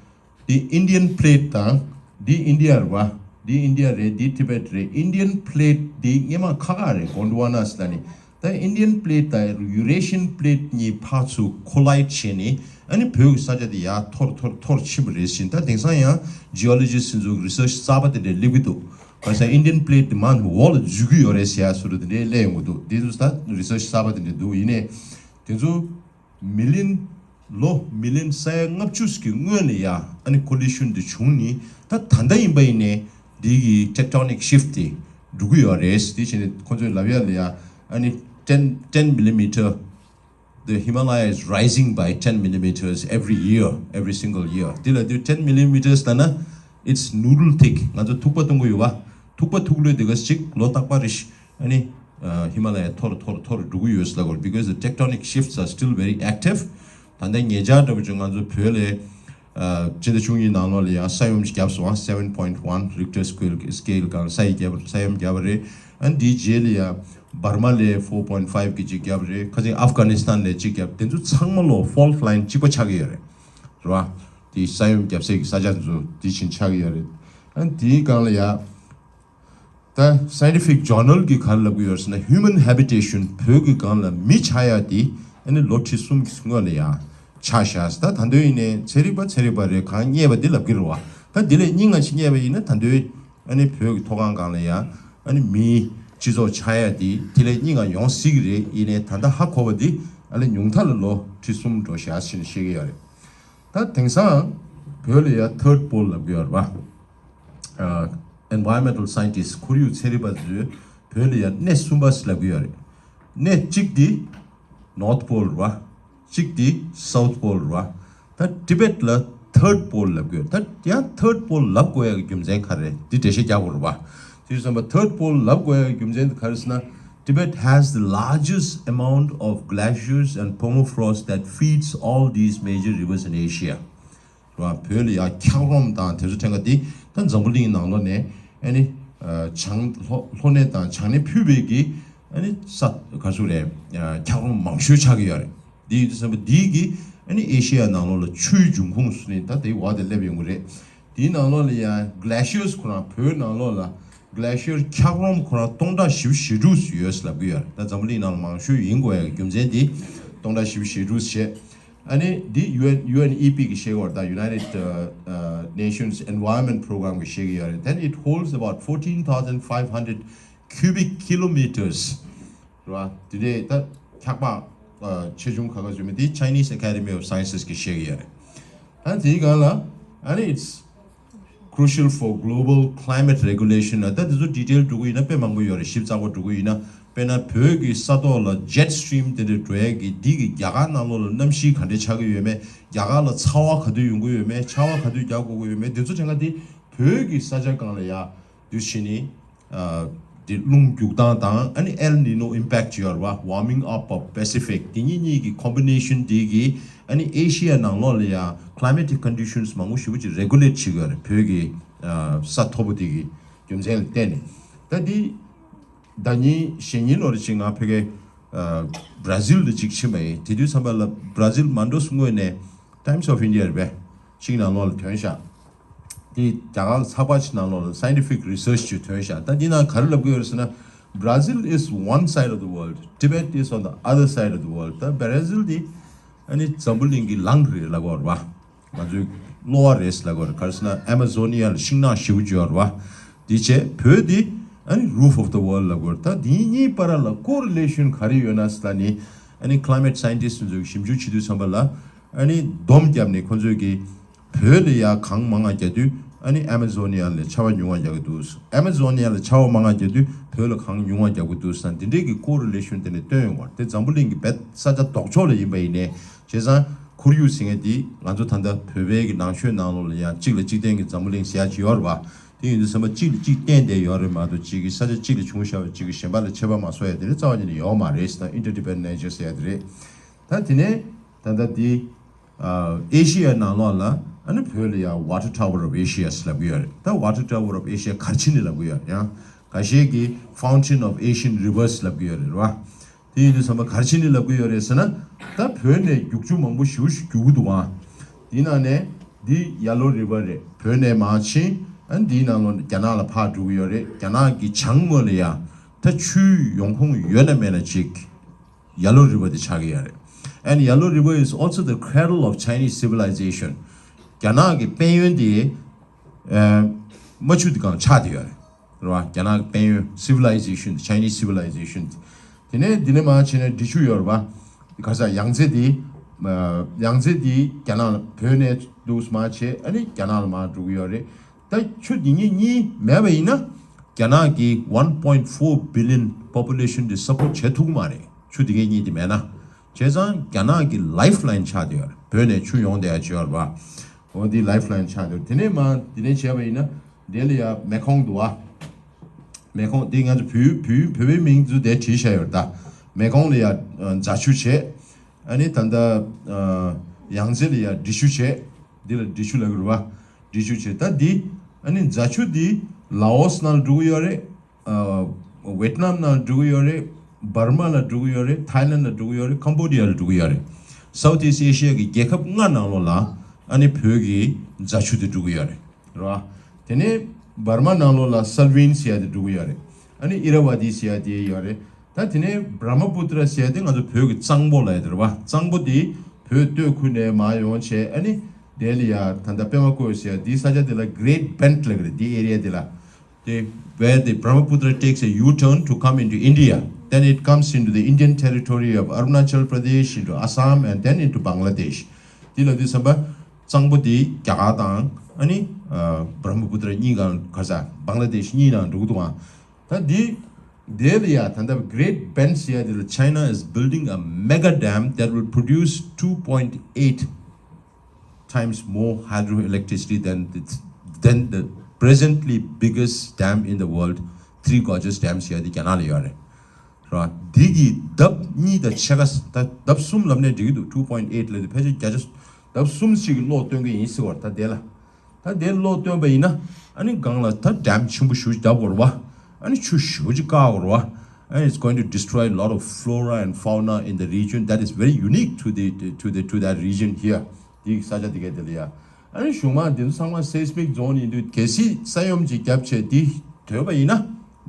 འདི་Indian plate དང་འདི་India རེད་བ། འདི་India རེད། འདི་Tibet རེད། Indian plate འདི་སྔས་མ་ཁ་ཁ་རེད། Gondwanas ལ་ནི་ད་Indian plate དང་Eurasian plate གཉིས་ཕར་ཚུར་collide བྱས་ནས་ཨ་ནི་བོད་ཀྱི་ས་ཆ་དེ་ཡར་འཐོར་འཐོར་འཐོར་ཕྱིན་པ་རེད་ཟེར། ད་དེང་སང་ཡང་geologist ཚོ་research གསར་པ་དེ་འདྲ་སླེབས་ཀྱི་འདུག་ག་ས་Indian plate དེ་མར་འོག་ལ་འཛུལ་གྱི་ཡོད་རེད་ཟེར་ཡ་བཟོ་འདྲ་དེ་འདྲའི་སླེབས་ཡོང་གི་འདུག་དེ་ཚོ་ད་research གསར་པ་དེ་འདྲ་འདུག་ཡིན་ནའི་དེ་ཚོ། མི་ལི་ཡོན་ལོ་མི་ལི་ཡོན་ས་ཡ་ལྔ་བཅུ་གི་སྔོན་ལ་ཡ་ཨ་ནི་collision དེ་བྱུང་ནི་ད་ད་ལྟ་ཡིན་པ་ཡིན་ནའི་འདི་གི་tectonic shift དེ་འགྲོ་གི་ཡོད་རེད། དེ་བྱས་ནས་ཁོ་ཚོས་ལབ་ཡ་ལ་ཡ་ཨ་ནི་ten ten millimeter the Himalaya is rising by ten millimeters every year, every single year. དེ་ལ་དུས་ten millimeters ལབ་ན་it's noodle thick. ང་ཚོ་ཐུག་པ་གཏོང་གི་ཡོད་བ། ཐུག་པ་ཐུག་ལོས་དེ་ག་ཅིག་ལོ་རྟག་པ་རེ་ཨ་ནི་ཧི་མ་ལ་ཡ་མཐོ་རུ་མཐོ་རུ་མཐོ་རུ་འགྲོ་གི་ཡོད་ཟེར་ལབ་དགོས་རེད། Because the tectonic shifts are still very active. ད་ལྟ་ཉེ་ཆར་འདྲ་པོ་ཅིག་ང་ཚོ་བོད་ལ་ཕྱི་ཟླ་བཅུ་གཉིས་ནང་ལོགས་ལ་ཡ་ས་ཡོམ་ཞིག་བརྒྱབ་སོང་བ། Seven point one Richter scale scale སྒང་ས་ཡི་བརྒྱབ་ས་ཡོམ་བརྒྱབ་པ་རེད། ཨ་ནི་དེའི་རྗེས་ལ་ཡ་འབར་མ་ལ་four point five གི་ཅིག་བརྒྱབ་པ་རེད། ཁ་སང་ཨབ་གྷ་ནི་སི་ཐན་ལ་ཅིག་བརྒྱབ། དེ་ཚོ་ཚང་མ་ལོ་fault line གཅིག་པ་ཆགས་ཀྱི་ཡོད་རེད། རེད་བ། དེ་ས་ཡོམ་བརྒྱབ་སའི་གི་ས་ཆ་ཚོ་དེ་བཞིན་ཆགས་ཀྱི་ཡོད་རེད། ཨ་ནི་དེའི་སྒང་ལ་ཡ། ད་scientific journal གི་ག་རེ་ལབ་ཀྱི་ཡོད་ཟེར་ན་human habitation བོད་ཀྱི་སྒང་ལ་མི་ཆགས་ཡ་དེ་ཨ་ནི་ལོ་ཁྲི་གསུམ་གྱི་སྔོན་ལ་ཡ་ཆགས་བཞག་ད་ད་འདོད་ཡིན་ནའི་ཚན་རིག་པ་ཚན་རིག་པ་རེད། གང་རྙེད་པ་དེ་ལབ་ཀྱི་རེད་བ། ད་དེ་ལས་སྙིང་ང་ཞིག་རྙེད་པ་ཡིན་ན་ད་འདོད་ཨ་ནི་བོད་ཀྱི་མཐོ་སྒང་སྒང་ལ་ཡ་ཨ་ནི་མིའི་སྤྱི་ཚོགས་ཆགས་ཡ་དེ་དེ་ལས་སྙིང་ང་ཡོང་སྲིད་ཀྱི་རེད། ཡིན་ནའི་ད་ལྟ་ཧ་གོ་བ་དེ་ཨ་ནི་ཉུང་མཐའ་ལ་ལོ་ཁྲི་གསུམ་འགྲོ་བཞག་ཟེར་ནས་བཤད་ཀྱི་ཡོད་རེད། ད་དེང་སང་བོད་ལ་ཡ་third pole ལབ་ཀྱི་ཡོད་རེད་བ། Environmental scientists ཁོར་ཡུག་ཚན་རིག་པ་ཚོས་བོད་ལ་ཡ་གནས་གསུམ་པ་ལབ་ཀྱི་ཡོད་རེད། གནས་གཅིག་དེ་North Pole རེད་བ། གཅིག་དེ་South Pole རེད་བ། ད་Tibet ལ་third pole ལབ་ཀྱི་ཡོད། ད་ཡང་third pole ལབ་དགོས་ཡ་གི་རྒྱུ་མཚན་ག་རེ་རེད། འདི་འགྲེལ་བཤད་རྒྱག་དགོས་རེད་བ། དེ་ཡིན་ཙང་third pole ལབ་དགོས་ཡ་གི་རྒྱུ་མཚན་དེ་ག་རེ་ཟེར་ན། Tibet has the largest amount of glaciers and permafrost that feeds all these major rivers in Asia. རེད་བ། བོད་ལ་ཡ་འཁྱགས་རོམ་དང་དེ་ཚོ་ཕྲན་ག་དེ་ད་འཛམ་བུ་གླིང་ནང་ལོགས་ནས་ཨ་ནི་བྱང་ལྷོ་ལྷོ་ནས་དང་བྱང་ནས་ཕུད་པའི་གི་ཨ་ནི་ས་ག་ཚོད་རེད། འཁྱགས་རོམ་མང་ཤོས་ཆགས་ཀྱི་ཡོད་རེད། འདི་ཡོད་དུས་ཙམ་པ་འདི་གི་ ཨ་ནི་ཨེ་ཤི་ཡ་ནང་ལོགས་ལ་ཆུའི་འབྱུང་ཁུངས་སུ་ནི་ད་དེའི་འོག་དེ་སླེབས་ཡོང་གི་རེད། དེའི་ནང་ལོགས་ལ་ཡང་གི་ལེ་ཤི་ཡར་ཁོ་རང་བོད་ནང་ལོགས་ལ་གི་ལེ་ཤི་ཡར་འཁྱགས་རོམ་ཁོ་རང་སྟོང་ཕྲག་བཞི་བཅུ་ཞེ་དྲུག་ཡོད་ལབ་ཀྱི་ཡོད་རེད། ད་འཛམ་བུ་གླིང་ནང་ལ་མང་ཤོས་ཡིན་དགོས་ཡ་གི་རྒྱུ་མཚན་དེ་སྟོང་ཕྲག་བཞི་བཅུ་ཞེ་དྲུག་བྱས། ཨ་ནི་འདི་ཡུ་ཨེན་ཡུ་ཨེན་ཨི་པི་གི་བཤད་སྐོར་དང་United uh, uh, Nations Environment Program གི་བཤད་ཀྱི་ཡོད་རེད། Then it holds about fourteen thousand five hundred cubic kilometers རེད་བ། དེ་འདྲའི་ད་འཁྱགས་པ་ཆེ་ཆུང་ཁ་ཁ་བཟོས་མི་དེ་Chinese Academy of Sciences གི་བཤད་ཀྱི་ཡོད་རེད། ད་དེའི་སྒང་ལ་ཨ་ནི་it's crucial for global climate regulation ད་དེ་ཚོ་detail འགྲོ་གི་ཡིན་ན་དཔེ་མང་པོ་ཡོད་རེད། ཞིབ་ཚགས་པོ་འགྲོ་གི་ཡིན་ན། དཔེར་ན་བོད་ཀྱི་ས་ཐོག་ལ་jet stream དེ་འདྲ་འགྲོ་ཡས་ཀྱི་འདི་གི་རྒྱ་གར་ནང་ལོགས་ལ་གནམ་གཤིས་ག་འདྲ་ཆགས་ཀྱི་ཡོད་མེད། རྒྱ་གར་ལ་ཚ་བ་ག་དུས་ཡོང་གི་ཡོད་མེད། ཆར་བ་ག་དུས་རྒྱག་དགོས་ཀྱི་ཡོད་མེད། དེ་ཚོ་ཆ་ཚང་དེ་བོད་ཀྱི་ས་ཆ་སྒང་ལ་ཡ་དུས་ཕྱིན་ནི། དེ་རླུང་རྒྱུག་སྟངས་དང་ཨ་ནི་El Nino impact ཡོད་རེད་བ། Warming up of Pacific དེ་གཉིས་གཉིས་ཀྱི་combination དེ་གིས་ཨ་ནི་ཨེ་ཤི་ཡ་ནང་ལོགས་ལ་ཡ་climatic conditions མང་པོ་ཞེ་པོ་ཅིག་regulate བྱེད་ཀྱི་ཡོད་རེད། བོད་ཀྱི་ས་མཐོ་པོ་དེ་གི་རྒྱུ་མཚན་ལ་བརྟེན་ནས། ད་འདི་ཟླ་ཉིན་གཞེས་ཉིན་ལོ་རེ་ཅིག་ང་ཕ་གི་Brazil ལ་ཅིག་ཕྱིན་པ་ཡིན། དེ་དུས་ཙམ་པ་ལ་Brazil མ་འགྲོ་སྔོན་ནས་Times of India རེད་པས་ཅིག་ནང་ལོགས་ལ་ཐོན་ཤག་དེ་རྒྱ་གར་ཚགས་པར་ཅིག་ནང་ལོགས་ལ་scientific research ཅིག་ཐོན་ཤག་ད་འདི་ནང་ག་རེ་ལབ་ཀྱི་ཡོད་རེད་ཟེར་ན། Brazil is one side of the world, Tibet is on the other side of the world. ད་Brazil དེ་ཨ་ནི་འཛམ་བུ་གླིང་གི་ལང་རེད་ལབ་ཀྱི་ཡོད་རེད་བ། ང་ཚོའི་གློ་བ་རེད་ལབ་ཀྱི་ཡོད་རེད། ག་རེ་ཟེར་ན་Amazonia ལ་ཤིང་ནགས་ཞེ་པོ་ཅིག་ཡོད་རེད་བ། དེ་བྱས་བོད་དེ་ཨ་ནི་roof of the world ལབ་ཀྱི་ཡོད་རེད། ད་དེ་གཉིས་བར་ལ་correlation ག་རེ་ཡོད་ན་ཟེར་ལབ་ནི། ཨ་ནི་climate scientist ཚོས་ཞིབ་འཇུག་བྱེད་དུས་ཙམ་པ་ལ་ཨ་ནི་སྡོམ་བརྒྱབ་ནས་ཁོང་ཚོས་ཀྱི་བོད་ལ་ཡ་གངས་མང་ང་རྒྱག་དུས་ཨ་ནི་Amazonia ལ་ཆར་པ་ཉུང་ང་རྒྱག་གི་འདུག Amazonia ལ་ཆར་པ་མང་ང་རྒྱག་དུས་བོད་ལ་གངས་ཉུང་ང་རྒྱག་གི་འདུག་ཟེར་ན་འདི་འདྲའི་གི་correlation དེ་ནས་སྟོན་ཡོང་བ་རེད། དེ་འཛམ་བུ་གླིང་གི་རྦད་ས་ཆ་ལྡོག་ཕྱོགས་ལ་ཡིན་པ་ཡིན་ནའི་བྱས་ཙང་ཁོར་ཡུག་ཟེར་མཁན་དེ་ང་ཚོ་ད་ལྟ་བོད་པའི་གི་ནང་ཆོས་ནང་ལོགས་ལ་ཡང་གཅིག་ལ་གཅིག་བརྟེན་གི་འཛམ་བུ་གླིང་ཟེར་ཡ་ཅིག་ཡོད་རེད་བ། དེ་ཡིན་དུས་ཙམ་པ་གཅིག་ལ་གཅིག་བརྟེན་བསྡད་ཡོད་རེད་མ་གཏོགས་གཅིག་གི་ས་ཆ་གཅིག་ལ་བྱུང་བཞག་པ་གཅིག་གི་གཞན་པ་ལ་ཆད་པ་མ་བཟོ་ཡ་དེ་རེད། རྩ་བ་ཉིད་ནས་ཡོད་མ་རེད་ཟེར་ན་interdependent nature ཟེར་ཡ་དེ་རེད། ད་དེ་ནས་ད་ལྟ་འདི་ཨ་ཨེ་ཤི་ཡའི་ནང་ལོགས་ལ་ཨ་ནི་བོད་ལ་ཡང་Water Tower of Asia ཟེར་ལབ་ཀྱི་ཡོད་རེད། ད་Water Tower of Asia ག་རེ་བྱས་ནས་ལབ་ཀྱི་ཡོད་རེད། ཡང་འགའ་ཤས་ཀྱིས་Fountain of Asian Rivers ལབ་ཀྱི་ཡོད་རེད་རེད་བ། དེ་ཡིན་དུས་ཙམ་པ་ག་རེ་བྱས་ནས་ལབ་ཀྱི་ཡོད་རེད་ཟེར་ན། ད་བོད་ནས་རྒྱུག་ཆུ་མང་པོ་ཞེ་པོ་ཞིག་རྒྱུག་གི་འདུག་ཨ། དེའི་ནང་ནས་འདི་Yellow River རེད། བོད་ནས་མར་ཕྱིན་ཨ་ནི་འདིའི་ནང་ལོགས་རྒྱ་ནག་ལ་ཕར་འགྲོ་གི་ཡོད་རེད། རྒྱ་ནག་གི་བྱང་ངོས་ལ་ཡང་ད་ཆུའི་ཡོང་ཁུངས་ཡོད་ན་མེད་ན་ཅིག Yellow River དེ་ཆགས་ཀྱི་ཡོད་རེད། And Yellow River is also the cradle of Chinese civilization. རྒྱ་ནག་གི་དཔལ་ཡོན་དེ་ཨ་རྨ་ཆུ་དེ་སྒང་ཆགས་བསྡད་ཡོད་རེད། རེད་བ། རྒྱ་ནག་གི་དཔལ་ཡོན་civilization དེ་Chinese civilization དེ། དེ་ནས་འདི་ནས་མར་ཕྱིན་ནས་འབྲི་ཆུ་ཡོད་རེད་བ། ག་ས་ཡང་རྩེ་དེ་ཨ་ཡང་རྩེ་དེ་རྒྱ་ནག་ལ་བོད་ནས་འདུག་མར་བྱས་ཨ་ནི་རྒྱ་ནག་ལ་མར་འགྲོ་གི་ཡོད་རེད། ད་ཆུ་འདི་གཉིས་གཉིས་མེད་པ་ཡིན་ན་རྒྱ་ནག་གི་one point four billion population དེ་support བྱེད་ཐུབ་ཀྱི་མ་རེད། ཆུ་འདི་གཉིས་གཉིས་དེ་མེད་ན། བྱས་ཙང་རྒྱ་ནག་གི་lifeline ཆགས་བསྡད་ཡོད་རེད། བོད་ནས་ཆུ་ཡོང་བསྡད་ཡ་ཅིག་ཡོད་རེད་བ། འོ་འདི་lifeline ཆགས་བསྡད་ཡོད་རེད། དེ་ནས་མར་འདི་ནས་བྱས་པ་ཡིན་ན་དེ་ལ་ཡ་མེ་ཁོང་འདུག་བ། མེ་ཁོང་འདི་ང་ཚོ་བོད་བོད་བོད་པའི་མིང་ཚོ་དེ་བྲིས་བཞག་ཡོད་རེད་ད། མེ་ཁོང་ལ་ཡ་ཨ་རྫ་ཆུ་བྱས། ཨ་ནི་ད་ལྟ་ཨ་ཡང་རྩེ་ལ་ཡ་འབྲི་ཆུ་བྱས། འདི་ལ་འབྲི་ཆུ་ལབ་ཀྱི་རེད་བ། འབྲི་ཆུ་བྱས། ད་འདི་ཨ་ནི་རྫ་ཆུ་འདི་ལའོ་སི་ནང་ལ་འགྲོ་གི་ཡོད་རེད། ཨ་ཝེ་ཏི་ནམ་ནང་ལ་འགྲོ་གི་ཡོད་རེད། འབར་མ་ལ་འགྲོ་གི་ཡོད་རེད། ཐའི་ལན་ལ་འགྲོ་གི་ཡོད་རེད། ཀམ་བོ་ཌི་ཡ་ལ་འགྲོ་གི་ཡོད་རེད། South East Asia གི་རྒྱལ་ཁབ་ལྔ་ནང་ལོགས་ལ་ཨ་ནི་བོད་ཀྱི་རྫ་ཆུ་དེ་འགྲོ་གི་ཡོད་རེད། རེད་བ། དེ་ནས་འབར་མ་ནང་ལོགས་ལ་སལ་ཝིན་ཟེར་ཡ་དེ་འགྲོ་གི་ཡོད་རེད། ཨ་ནི་ཨི་ར་ཝ་ཏི་ཟེར་ཡ་དེ་ཡོད་རེད། ད་དེ་ནས་བྷྲ་མ་པུ་ཏྲ་ཟེར་ཡ་དེ་ང་ཚོ་བོད་ཀྱི་གཙང་པོ་ལབ་ཡ་དེ་རེད་བ། གཙང་པོ་དེ་བོད་སྟོད་ཁུལ་ནས་མར་ཡོང་བྱས་ཨ་ནི་དེ་ལ་ཡ་ད་ལྟ་པད་མ་བཀོད་ཟེར་ཡ་དེའི་ས་ཆ་དེ་ལ་Great Bend ལབ་ཀྱི་རེད། དེ་ཨེ་རི་ཡ་དེ་ལ། They, where the Brahmaputra takes a U-turn to come into India, then it comes into the Indian territory of Arunachal Pradesh, into Assam, and then into Bangladesh. དེ་ལ་དུས་ཙམ་པ་གཙང་པོ་དེ་རྒྱ་གར་དང་ཨ་ནི་བྷྲ་མ་པུ་ཏྲ་གཉིས་ཀ་ག་ས་བང་ལ་དེཤ་གཉིས་ནང་འགྲོ་གི་འདུག་ཨང་། ད་འདི་དེ་ལ་ཡ་ད་ལྟ་Great Bend ཟེར་ཡ་དེ་ལ་China is building a mega dam that will produce two point eight times more hydroelectricity than the, than the presently biggest dam in the world, Three Gorges Dam ཟེར་ཡ་དེ་རྒྱ་ནག་ལ་ཡོད་རེད། རེད་བ། འདི་གི་ལྡབ་གཉིས་དང་ཕྱེད་ཀ་ད་ལྡབ་གསུམ་ལབ་ནས་འགྲིག་གི་འདུག two point eight ལབ་དེ་ཕལ་ཆེར་བརྒྱ་ཆ་ལྡབ་གསུམ་ཞིག་གི་གློག་སྟོན་གི་ཡིན་ཟེར་བ་རེད། ད་དེ་ལ་ད་དེ་གློག་སྟོན་པ་ཡིན་ན་ཨ་ནི་སྒང་ལ་ད་dam ཆེན་པོ་ཞེ་པོ་ཅིག་བརྒྱབ་དགོས་རེད་བ། ཨ་ནི་ཆུ་ཞེ་པོ་ཅིག་བཀག་དགོས་རེད་བ། and it's going to destroy a lot of flora and fauna in the region that is very unique to the to the to that region here. འདི་ས་ཆ་འདི་གའི་དེ་ལ་ཡ། ཨ་ནི་གཞུང་མང་འདི་ཚོ་ཚང་མ་seismic zone ཡིན་དུས་གལ་སྲིད་ས་ཡོམ་ཅིག་བརྒྱབ་བྱས་འདི་དོད་པ་ཡིན་ན།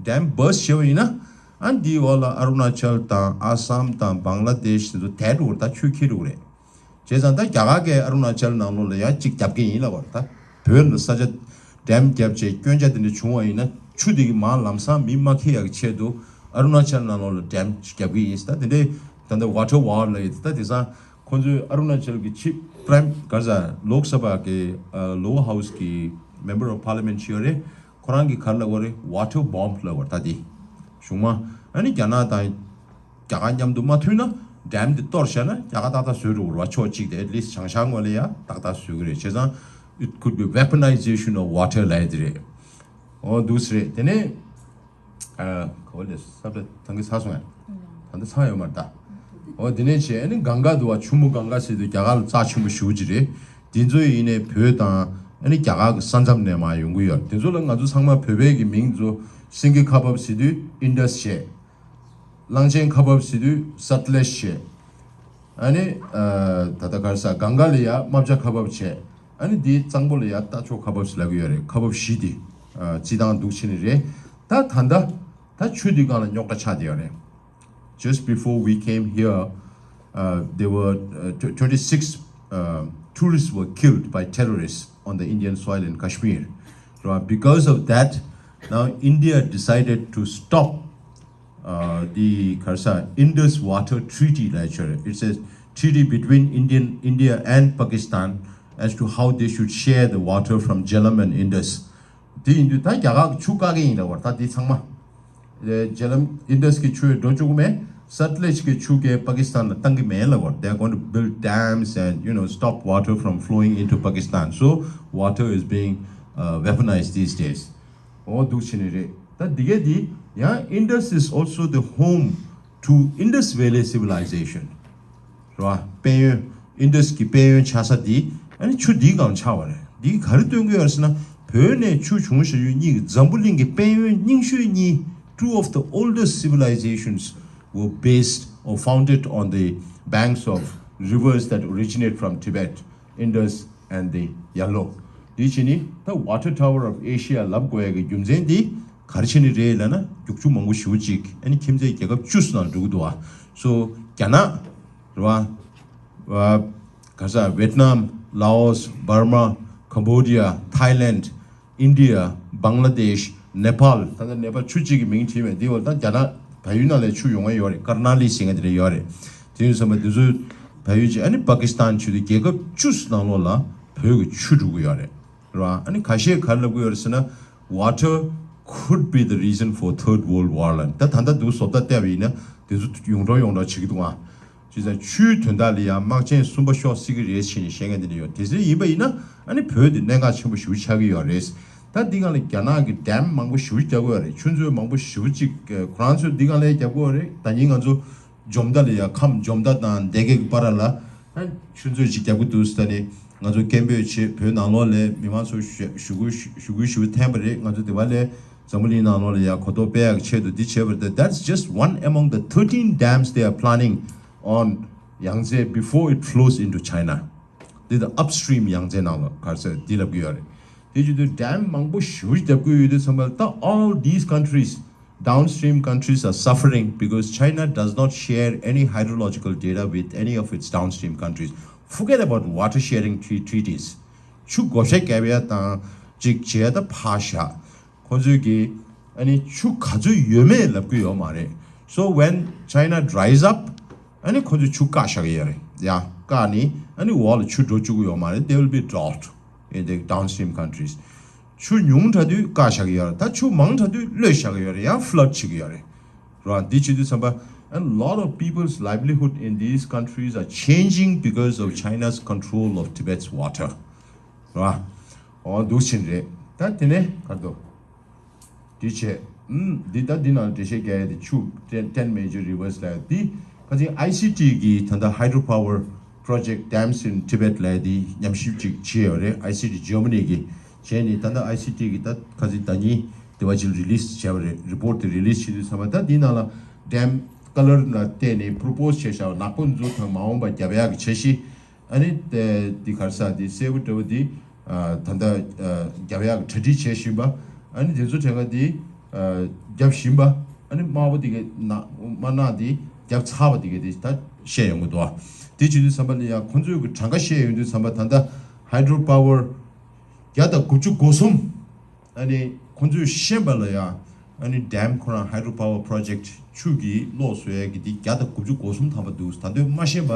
dam burst བྱས་པ་ཡིན་ན། ཨ་འདིའི་འོག་ལ་ཨ་རུ་ན་ཅལ་དང་ཨ་སམ་དང་བང་ལ་དེཤ་འདི་ཚོ་དེད་འགྲོ་གི་རེད། ད་ཆུ་འཁྱེར་འགྲོ་གི་རེད། བྱས་ཙང་ད་རྒྱ་གར་གྱིས་ཨ་རུ་ན་ཅལ་ནང་ལོགས་ལ་ཡང་གཅིག་རྒྱབ་ཀྱི་ཡིན་ལབ་པ་རེད། ད་བོད་ལ་ས་ཆ་dam བརྒྱབ་བྱས་སྐྱོན་ཆ་དེ་འདྲ་བྱུང་བ་ཡིན་ན་ཆུ་དེ་གི་མར་ལམ་སང་མི་མ་འཁྱེར་ཡག་གི་ཆེད་དུ་ཨ་རུ་ན་ཅལ་ནང་ལོགས་ལ་dam་ཅིག་རྒྱབ་ཀྱི་ཡིན། ད་དེ་འདྲའི་ད་ལྟ་water war ལབ་ཡོད། ད་དེང་སང་ཁོང་ཚོས་ཨ་རུ་ན་ཅལ་གྱི་ཆིབས་prime ག་རེ་ཟ་ལོག་ས་བྷ་གི་ཨ་lower house གི་member of parliament ཅིག་ཡོད་རེད། ཁོ་རང་གིས་ག་རེ་ལབ་ཀྱི་ཡོད་རེད། water bomb ལབ་ཀྱི་ཡོད་རེད། ད་དེ་གཞུང་མང་ཨ་ནི་རྒྱ་ནག་དང་རྒྱ་གར་མཉམ་དུ་མ་མཐུན་ན་dam་དེ་གཏོར་བཞག་ན་རྒྱ་གར་ཏག་ཏག་བཟོས་འགྲོ་གི་རེད་བ། ཕྱོགས་གཅིག་དེ་at least་བྱང་ཤར་ངོས་ལ་ཡ་ཏག་ཏག་བཟོ་གི་རེད། བྱས་ཙང་it could be weaponization of water ལབ་ཡ་དེ་རེད། འོ་འདུག་སེ་རེད། དེ་ནས་ཨ་ག་བ་ལས་ས་བཀྲ་ཐང་གི་ཚར་སོང་ཡ། ད་ལྟ་ཚར་ཡོད་མ་རེད་ད། འོ་དེ་ནས་བྱས་ཨ་ནི་གངྒཱ་འདུག་བ། ཆུ་མོ་གངྒཱ་ཟེར་དུས་རྒྱ་གར་ལ་རྩ་ཆེན་པོ་ཞེ་པོ་ཅིག་རེད། དེ་ཚོ་ཡིན་ནའི་བོད་དང་ཨ་ནི་རྒྱ་གར་གི་ས་མཚམས་ནས་མར་ཡོང་གི་ཡོད། དེ་ཚོ་ལ་ང་ཚོ་ཚང་མ་བོད་པའི་གི་མིང་ཚོ་སེང་གེ་ཁ་འབབ་ཟེར་དུས་Indus་བྱས། གླང་ཆེན་ཁ་འབབ་ཟེར་དུས་Satluj་བྱས། ཨ་ནི་ཨ་ད་ལྟ་ག་རེ་ཟ་གངྒཱ་ལ་ཡ་རྨ་བྱ་ཁ་འབབ་བྱས། ཨ་ནི་འདི་གཙང་པོ་ལ་ཡ་རྟ་མཆོག་ཁ་འབབ་ཟེར་ལབ་ཀྱི་ཡོད་རེད། ཁ་འབབ་བཞི་འདི་ཨ་རྩི་སྟངས་འདུག་བྱས་ནི་རེད། ད་ད་ལྟ་ད་ཆུ་འདི་སྒང་ལ་རྙོག་དྲ་ཆགས་བསྡད་ཡོད་རེད། Just before we came here, uh, there were uh, tw- twenty-six uh, tourists were killed by terrorists on the Indian soil in Kashmir. Right? Because of that, now India decided to stop uh, the Kharsa Indus Water Treaty. It's a treaty between Indian, India and Pakistan as to how they should share the water from Jhelum and Indus. དེ་ཡིན་དུས་ད་རྒྱ་གར་གྱི་ཆུ་བཀག་གི་ཡིན་ལབ་པ་རེད། ད་དེ་ཚང་མ་ལས་Jhelum Indus་གི་ཆུ་འགྲོ་བཅུག་གི་མེད། Satluj་གི་ཆུ་གས་པ་ཀི་སི་ཐན་ལ་བཏང་གི་མེད་ལབ་པ་རེད། They are going to build dams and, you know, stop water from flowing into Pakistan. So water is being uh, weaponized these days. འོ་འདུག་བྱས་ནི་རེད། ད་འདི་གས་འདི་ཡང་Indus is also the home to Indus Valley civilization. རེད་བ། དཔལ་ཡོན། Indus་གི་དཔལ་ཡོན་ཆགས་ས་འདི་ཨ་ནི་ཆུ་འདིའི་སྒང་ཆགས་པ་རེད། འདིས་ག་རེ་སྟོན་གྱི་ཡོད་རེད་ཟེར་ན། བོད་ནས་ཆུ་བྱུང་བཞག་ཡུལ་གཉིས་ཀྱི་འཛམ་བུ་གླིང་གི་དཔལ་ཡོན་རྙིང་ཤོས་གཉིས། Two of the oldest civilizations were based or founded on the banks of rivers that originate from Tibet, Indus and the Yalok. འདི་བྱས་ནི་ད་Water Tower of Asia་ལབ་དགོས་ཡ་གི་རྒྱུ་མཚན་འདི་ག་རེ་བྱས་ནི་རེད་ལབ་ན། རྒྱུག་ཆུ་མང་པོ་ཞེ་པོ་ཅིག་ཨ་ནི་ཁྱིམ་མཚེས་རྒྱལ་ཁབ་བཅུ་ནང་འགྲོ་གི་འདུག་བ། So རྒྱ་ནག་རེད་བ། ག་ས་Vietnam, Laos, Burma, Cambodia, Thailand, India, Bangladesh, Nepal། ད་ལྟ་ནེ་པཱལ་ཆུ་གཅིག་གི་མིང་བྲིས་མེད། འདི་བར་ད་རྒྱ་ནག་བལ་ཡུལ་ནང་ལས་ཆུ་ཡོང་ཡ་ཡོད་རེད། ཀར་ན་ལི་ཟེར་མཁན་དེ་འདྲ་ཡོད་རེད། དེ་ཡིན་ཙང་འདི་ཚོ་བལ་ཡུལ་གཅིག་ཨ་ནི་པ་ཀི་སི་ཐན་ཆུ་དེ་རྒྱལ་ཁབ་བཅུ་ནང་ལོགས་ལ་བོད་ཀྱི་ཆུ་འགྲོ་གི་ཡོད་རེད། རེད་བ། ཨ་ནི་ཁ་ཤས་ག་རེ་ལབ་ཀྱི་ཡོད་རེད་ཟེར་ན། Water could be the reason for Third World War ལབ། ད་ད་ལྟ་འདུག་བཟོ་ལྟ་བལྟས་པ་ཡིན་ན་དེ་ཚོ་ཡོངས་གྲགས་ཡོངས་གྲགས་བྱེད་ཀྱི་འདུག་ཨ། བྱས་ཙང་ཆུའི་དོན་དག་ལ་ཡང་དམག་ཆེན་གསུམ་པ་ཤོག་སྲིད་ཀྱི་རེད་ཟེར་ནས་བཤད་མཁན་དེ་འདྲ་ཡོད། དེ་ཚོ་ཡིན་པ་ཡིན་ན་ཨ་ནི་བོད་དེ་གནད་འགག་ཆེན་པོ་ཞེ་པོ་ཆགས་ཀྱི་ཡོད་རེད། ད་འདི་སྒང་ལ་རྒྱ་ནག་གི་ཌེམ་མང་པོ་ཞེ་པོ་རྒྱག་གི་ཡོད་རེད། ཆུ་མཛོད་མང་པོ་ཞེ་པོ་ཅིག་ཁོ་རང་ཚོས་འདི་སྒང་ལ་རྒྱབ་ཀྱི་ཡོད་རེད། ད་ཉིན་ང་ཚོ་འཇོ་མདའ་ལ་ཡ་ཁམས་འཇོ་མདའ་དང་སྡེ་དགེ་གི་བར་ལ་ད་ཆུ་མཛོད་ཅིག་རྒྱབ་ཀྱི་འདུག་ཟེར། ད་ནི་ང་ཚོ་སྐད་འབོད་བྱེད། བོད་ནང་ལོགས་ལ་མི་མང་ཚོ་ཞུ་ཞུ་སྐུལ་ཞུ་སྐུལ་ཞུ་འཐེན་པ་རེད། ང་ཚོ་དེ་བ་ལས་འཛམ་བུ་གླིང་ནང་ལོགས་ལ་ཡ་གོ་རྟོགས་སྤེལ་ཡག་ཆེད་དུ་འདི་བྱས་པ་རེད། That's just one among the thirteen dams they are planning on Yangtze before it flows into China. འདི་ད་upstream Yangtze ནང་ལ་ག་རེ་ཟེར་འདི་ལབ་ཀྱི་ཡོད་རེད། དེ་བྱེད་དུས་ཌེམ་མང་པོ་ཞེ་པོ་ཞིག་རྒྱབ་ཀྱི་ཡོད་དུས་ཙམ་པ་ལ་ད་all these countries, downstream countries are suffering because China does not share any hydrological data with any of its downstream countries. Forget about water sharing tre- treaties. ཆུ་བགོ་བཤའ་རྒྱབ་ཡ་དང་ཅིག་བྱས་ད་ཕར་བཞག་ཁོ་ཚོས་ཀྱིས་ཨ་ནི་ཆུ་ག་ཚོད་ཡོད་མེད་ལབ་ཀྱི་ཡོད་མ་རེད། So when China dries up, ཨ་ནི་ཁོ་ཚོས་ཆུ་བཀག་བཞག་གི་ཡོད་རེད། ཡ་བཀག་ནི་ཨ་ནི་འོག་ལ་ཆུ་འགྲོ་བཅུག་གི་ཡོད་མ་རེད། There will be drought in the downstream countries. ཆུ་ཉུང་དྲགས་དུས་བཀག་བཞག་གི་ཡོད་རེད། ད་ཆུ་མང་དྲགས་དུས་གློད་བཞག་གི་ཡོད་རེད། ཡང་flood བྱེད་ཀྱི་ཡོད་རེད། རེད་བ། འདི་བྱེད་དུས་ཙམ་པ། And lot of people's livelihood in these countries are changing because of China's control of Tibet's water. རེད་བ། འོ་འདུག་ཕྱིན་རེད། ད་དེ་ནས་ག་རེ་འདུག་འདི་བྱས། ཨུམ། འདི་ད་འདི་ནང་འགྲེལ་བཤད་རྒྱག་ཡ་དེ་ཆུ་ten ten major rivers ལབ་ཡ་འདི་ཁ་ཅིག་ཨའི་སི་ཊི་གི་ད་ལྟ་hydropower project dams in Tibet ལབ་ཡ་འདི་ཉམས་ཞིབ་ཅིག་བྱས་ཡོད་རེད། ཨའི་སི་ཊི་Germany གི་བྱས་ནས་ད་ལྟ་ཨའི་སི་ཊི་གི་ད་ཁ་ཅིག་ཟླ་ཉིན་དེ་བ་ཅིག་release བྱས་པ་རེད། report དེ་release བྱེད་དུས་ཙམ་པ་ད་འདི་ནང་ལ་ ཌེམ་ཀ་ལར་ལ་བལྟས་ནས་པོ་རོ་པོ་སི་བྱས་བཞག་པ་ནག་པོ་འཛུགས་དང་མ་འོངས་པ་རྒྱབ་ཡག་གི་འཆར་གཞི། ཨ་ནི་དེ་འདི་ག་རེ་ཟེར། འདི་སེར་པོ་འདྲ་བོ་འདི་ད་ལྟ་རྒྱབ་ཡག་གི་གྲ་སྒྲིག་བྱེད་བཞིན་པ། ཨ་ནི་དེ་ཚོ་གྲས་ཀ་འདི་རྒྱབ་བཞིན་པ། ཨ་ནི་དམར་པོ་འདི་གའི་ནག་དམར་ནག་འདི་རྒྱབ་ཚར་བ་འདི་གའི་འདི་ད་བཤད་ཡོང་གི་འདུག་བ། དེ་བྱེད་དུས་ཙམ་པ་ལ་ཡང་ཁོང་ཚོས་གི་གྲངས་ཀ་བཤད་ཡོང་དུས་ཙམ་པ། ད་ལྟ་ཧའི་ཌོ་རོ་པ་ཝར་བརྒྱ་དང་དགུ་བཅུ་གོ་གསུམ། ཨ་ནི་ཁོང་ཚོས་ཤེས་པ་ལ་ཡང་། ཨ་ནི་ཌེམ་ཁོ་རང་ཧའི་ཌོ་རོ་པ་ཝར་པོ་རོ་ཇེག་ཆུ་གི་གློག་བཟོ་ཡས་ཀྱི་འདི་བརྒྱ་དང་དགུ་བཅུ་གོ་གསུམ་ཐམ་པ་འདུག་ད་དུང་མ་ཤེས་པ་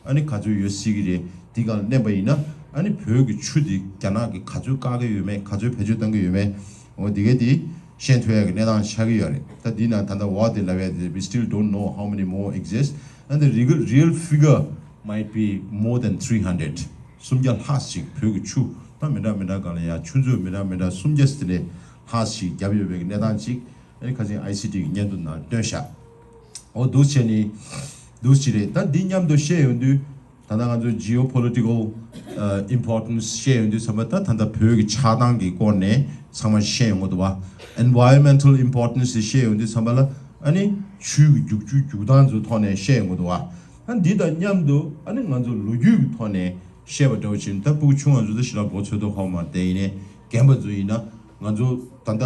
ཨ་ནི་ག་ཚོད་ཡོད་སྲིད་ཀྱི་རེད། འདི་ག་ལ་མནན་པ་ཡིན་ན། ཨ་ནི་བོད་ཀྱི་ཆུ་འདི་རྒྱ་ནག་གིས་ག་ཚོད་བཀག་གི་ཡོད་མེད། ག་ཚོད་བེད་སྤྱོད་གཏང་གི་ཡོད་མེད། འོ་འདི་གའི་འདི་ཤེས་ཐུབ་ཡས་ཀྱི་གནས་སྟངས་ཆགས་ཀྱི་ཡོད་རེད། ད་འདི་ན་ད་ལྟ་འོག་དེ་ལབ་ཡས་དེ། We still don't know how many more exist, and the real, real figure might be more than three hundred. སུམ་བརྒྱ་ལྷག་ཞིག་བོད་ཀྱི་ཆུ་ད་མི་འདྲ་མི་འདྲ་སྒང་ལ་ཡང་ཆུ་མཛོད་མི་འདྲ་མི་འདྲ་སུམ་བརྒྱ་ཙམ་ལས་ལྷག་ཞིག་བརྒྱབ་ཡོད་པའི་གནས་སྟངས་ཅིག་ཨ་ནི་ཁ་སང་ཨའི་སི་ཊི་གི་སྙན་ཐོ་ནང་བཏོན་བཞག་འོ་འདུག་བྱས་ནི་འདུག་ཅི་རེད། ད་འདི་མཉམ་དུ་བཤད་ཡོང་དུས། ད་ལྟ་ང་ཚོ་geopolitical importance བཤད་ཡོང་དུས་ཙམ་པ། ད་ད་ལྟ་བོད་ཀྱི་ཆགས་སྟངས་ཀྱི་སྐོར་ནས་ཚང་མ་བཤད་ཡོང་གི་འདུག་བ། Environmental importance བཤད་ཡོང་དུས་ཙམ་པ་ལ། ཨ་ནི་ཆུའི་རྒྱུག་ཆུ་རྒྱུག་སྟངས་ཚོའི་ཐོག་ནས་བཤད་ཡོང་གི་འདུག་བ། ཨ་འདི་དང་མཉམ་དུ་ཨ་ནི་ང་ཚོ་ལོ་རྒྱུས་ཀྱི་ཐོག་ནས་བཤད་པ་འདྲ་བོ་བྱས་ན། ད་སྤུ་གུ་ཆུང་བ་ཚོ་ད་ཞེ་དྲག་མགོ་ཚོད་མདོག་ཁ་པོ་མ་རེད། དེ་ཡིན་ནའི་རྒན་པ་ཚོ་ཡིན་ན། ང་ཚོ་ད་ལྟ་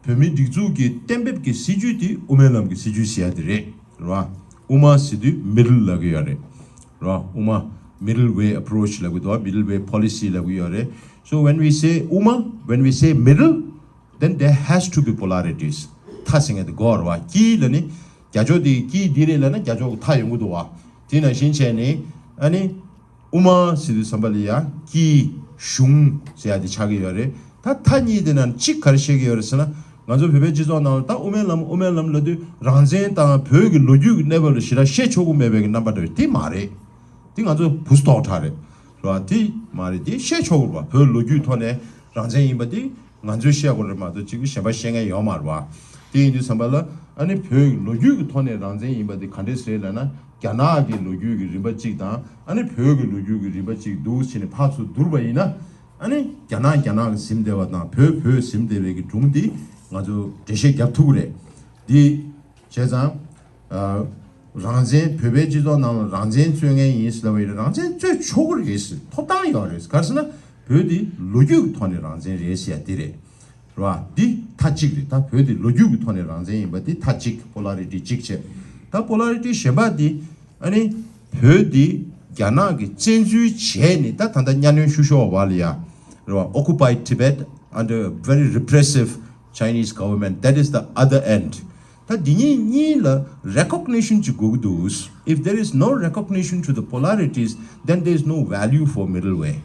བོད་མིའི་སྒྲིག་འཛུགས་ཀྱི་གཏན་འབེབས་ཀྱི་སྲིད་ཇུས་དེ་དབུ་མའི་ལམ་གྱི་སྲིད་ཇུས་ཟེར་ཡ་དེ་རེད། རེད་བ། དབུ་མ་ཟེར་དུས་མི་ཌལ་ལབ་ཀྱི་ཡོད་རེད། རེད་བ། དབུ་མ། Middle way approach ལབ་ཀྱི་འདུག་བ། Middle way policy ལབ་ཀྱི་ཡོད་རེད། So when we say དབུ་མ, when we say middle, then there has to be polarities. མཐའ་ཟེར་མཁན་དེ་དགོས་རེད་བ། དཀྱིལ་ལ་ནི་རྒྱ་ཕྱོགས་དེ་དཀྱིལ་འདི་རེད་ལབ་ན་རྒྱ་ཕྱོགས་ཀྱི་མཐའ་ཡོང་གི་འདུག་བ། དེ་ནང་བཞིན་བྱས་ནས་ཨ་ནི། དབུ་མ་ཟེར་དུས་ཙམ་པ་ལ་ཡ་དཀྱིལ་གཞུང་ཟེར་ཡ་དེ་ཆགས་ཀྱི་ཡོད་རེད། ད་མཐའ་གཉིས་དེ་ནང་གཅིག་ག་རེ་བཤད་ཀྱི་ཡོད་རེད་ཟེར་ན། ང་ཚོ་བོད་པའི་སྤྱི་ཚོགས་ནང་ལ་ད་དབུ་མའི་ལམ་དབུ་མའི་ལམ་ལབ་དུས་རང་བཙན་དང་བོད་ཀྱི་ལོ་རྒྱུས་ཀྱི་གནས་བབ་ལ་ཞེ་དྲག་བཤད་ཆོག་གི་མེད་པའི་གི་རྣམ་པ་འདྲ་བོ་དེ་མ་རེད། དེ་ང་ཚོ་བུ་སི་ཐོག་དྲག་རེད། རེད་བ། དེ་མ་རེད། དེ་བཤད་ཆོག་གི་རེད་བ། བོད་ལོ་རྒྱུས་ཐོག་ནས་རང་བཙན་ཡིན་པ་དེ་ང་ཚོས་བཤད་དགོས་རེད་མ་གཏོགས་གཅིག་གིས་གཞན་པ་བཤད་མཁན་ཡོད་མ་རེད་བ། དེ་ཡིན་དུས་ཙམ་པ་ལ་ཨ་ནི་བོད་ཀྱི་ལོ་རྒྱུས་ཀྱི་ཐོག་ནས་རང་བཙན་ཡིན་པ་དེ་ག་འདྲས་རེད་ལབ་ན། རྒྱ་ནག་གི་ལོ་རྒྱུས་ཀྱི་རིམ་པ་གཅིག་དང་ཨ་ནི་བོད་ཀྱི་ལོ་རྒྱུས་ཀྱི་རིམ་པ་གཅིག་འདུག་བྱས་ནས་ཕར་ཚུར་བསྡུར་བ་ཡིན་ན། ཨ་ནི་རྒྱ་ནག་རྒྱ་ནག་གིས་ཟིན་བསྡད་པ་དང་བོད་བོད་ཟིན་བསྡད་པའི་གི་སྒྲུང་འདི་ང་ཚོ་འགྲེལ་བཤད་རྒྱབ་ཐུབ་ཀྱི་རེད། འདི་བྱས་ཙང་། ཨ། རང་བཙན། བོད་པའི་སྤྱི་ཚོགས་ནང་ལ་རང་བཙན་རྩོད་མཁན་ཡིན་ཟེར་ལབ་པ་ཡིན་ན། རང་བཙན་རྩོད་ཆོག་གི་རེད་ཟེར། ཐོབ་ཐང་ཡོད་རེད། ག་རེ་ཟེར་ན་བོད་འདི་ལོ་རྒྱུས་ཀྱི་ཐོག་ནས་རང་བཙན་རེད་ཟེར་ཡ་འདི་རེད། རེད་བ། འདི་མཐའ་གཅིག་རེད། ད་བོད་འདི་ལོ་རྒྱུས་ཀྱི་ཐོག་ནས་རང་བཙན་ཡིན་པ་འདི་མཐའ་གཅིག་པོ་ལ་རི་ཊི་གཅིག་བྱས། ད་པོ་ལ་རི་ཊི་གཞན་པ་འདི། ཨ་ནི་བོད་འདི་རྒྱ་ནག་གིས་བཙན་འཛུལ་བྱས་ནས་ད་ད་ལྟ་གཉའ་གནོན་ཤུགས་ཤོར་བ་ལ་ཡ། རེད་བ། Occupied Tibet under a very repressive Chinese government. That is the other end. ད་འདི་གཉིས་གཉིས་ལ་རེ་ཀོག་ནི་ཤན་ཅིག་དགོས་ཀྱི་འདུག If there is no recognition to the polarities, then there is no value for middle way.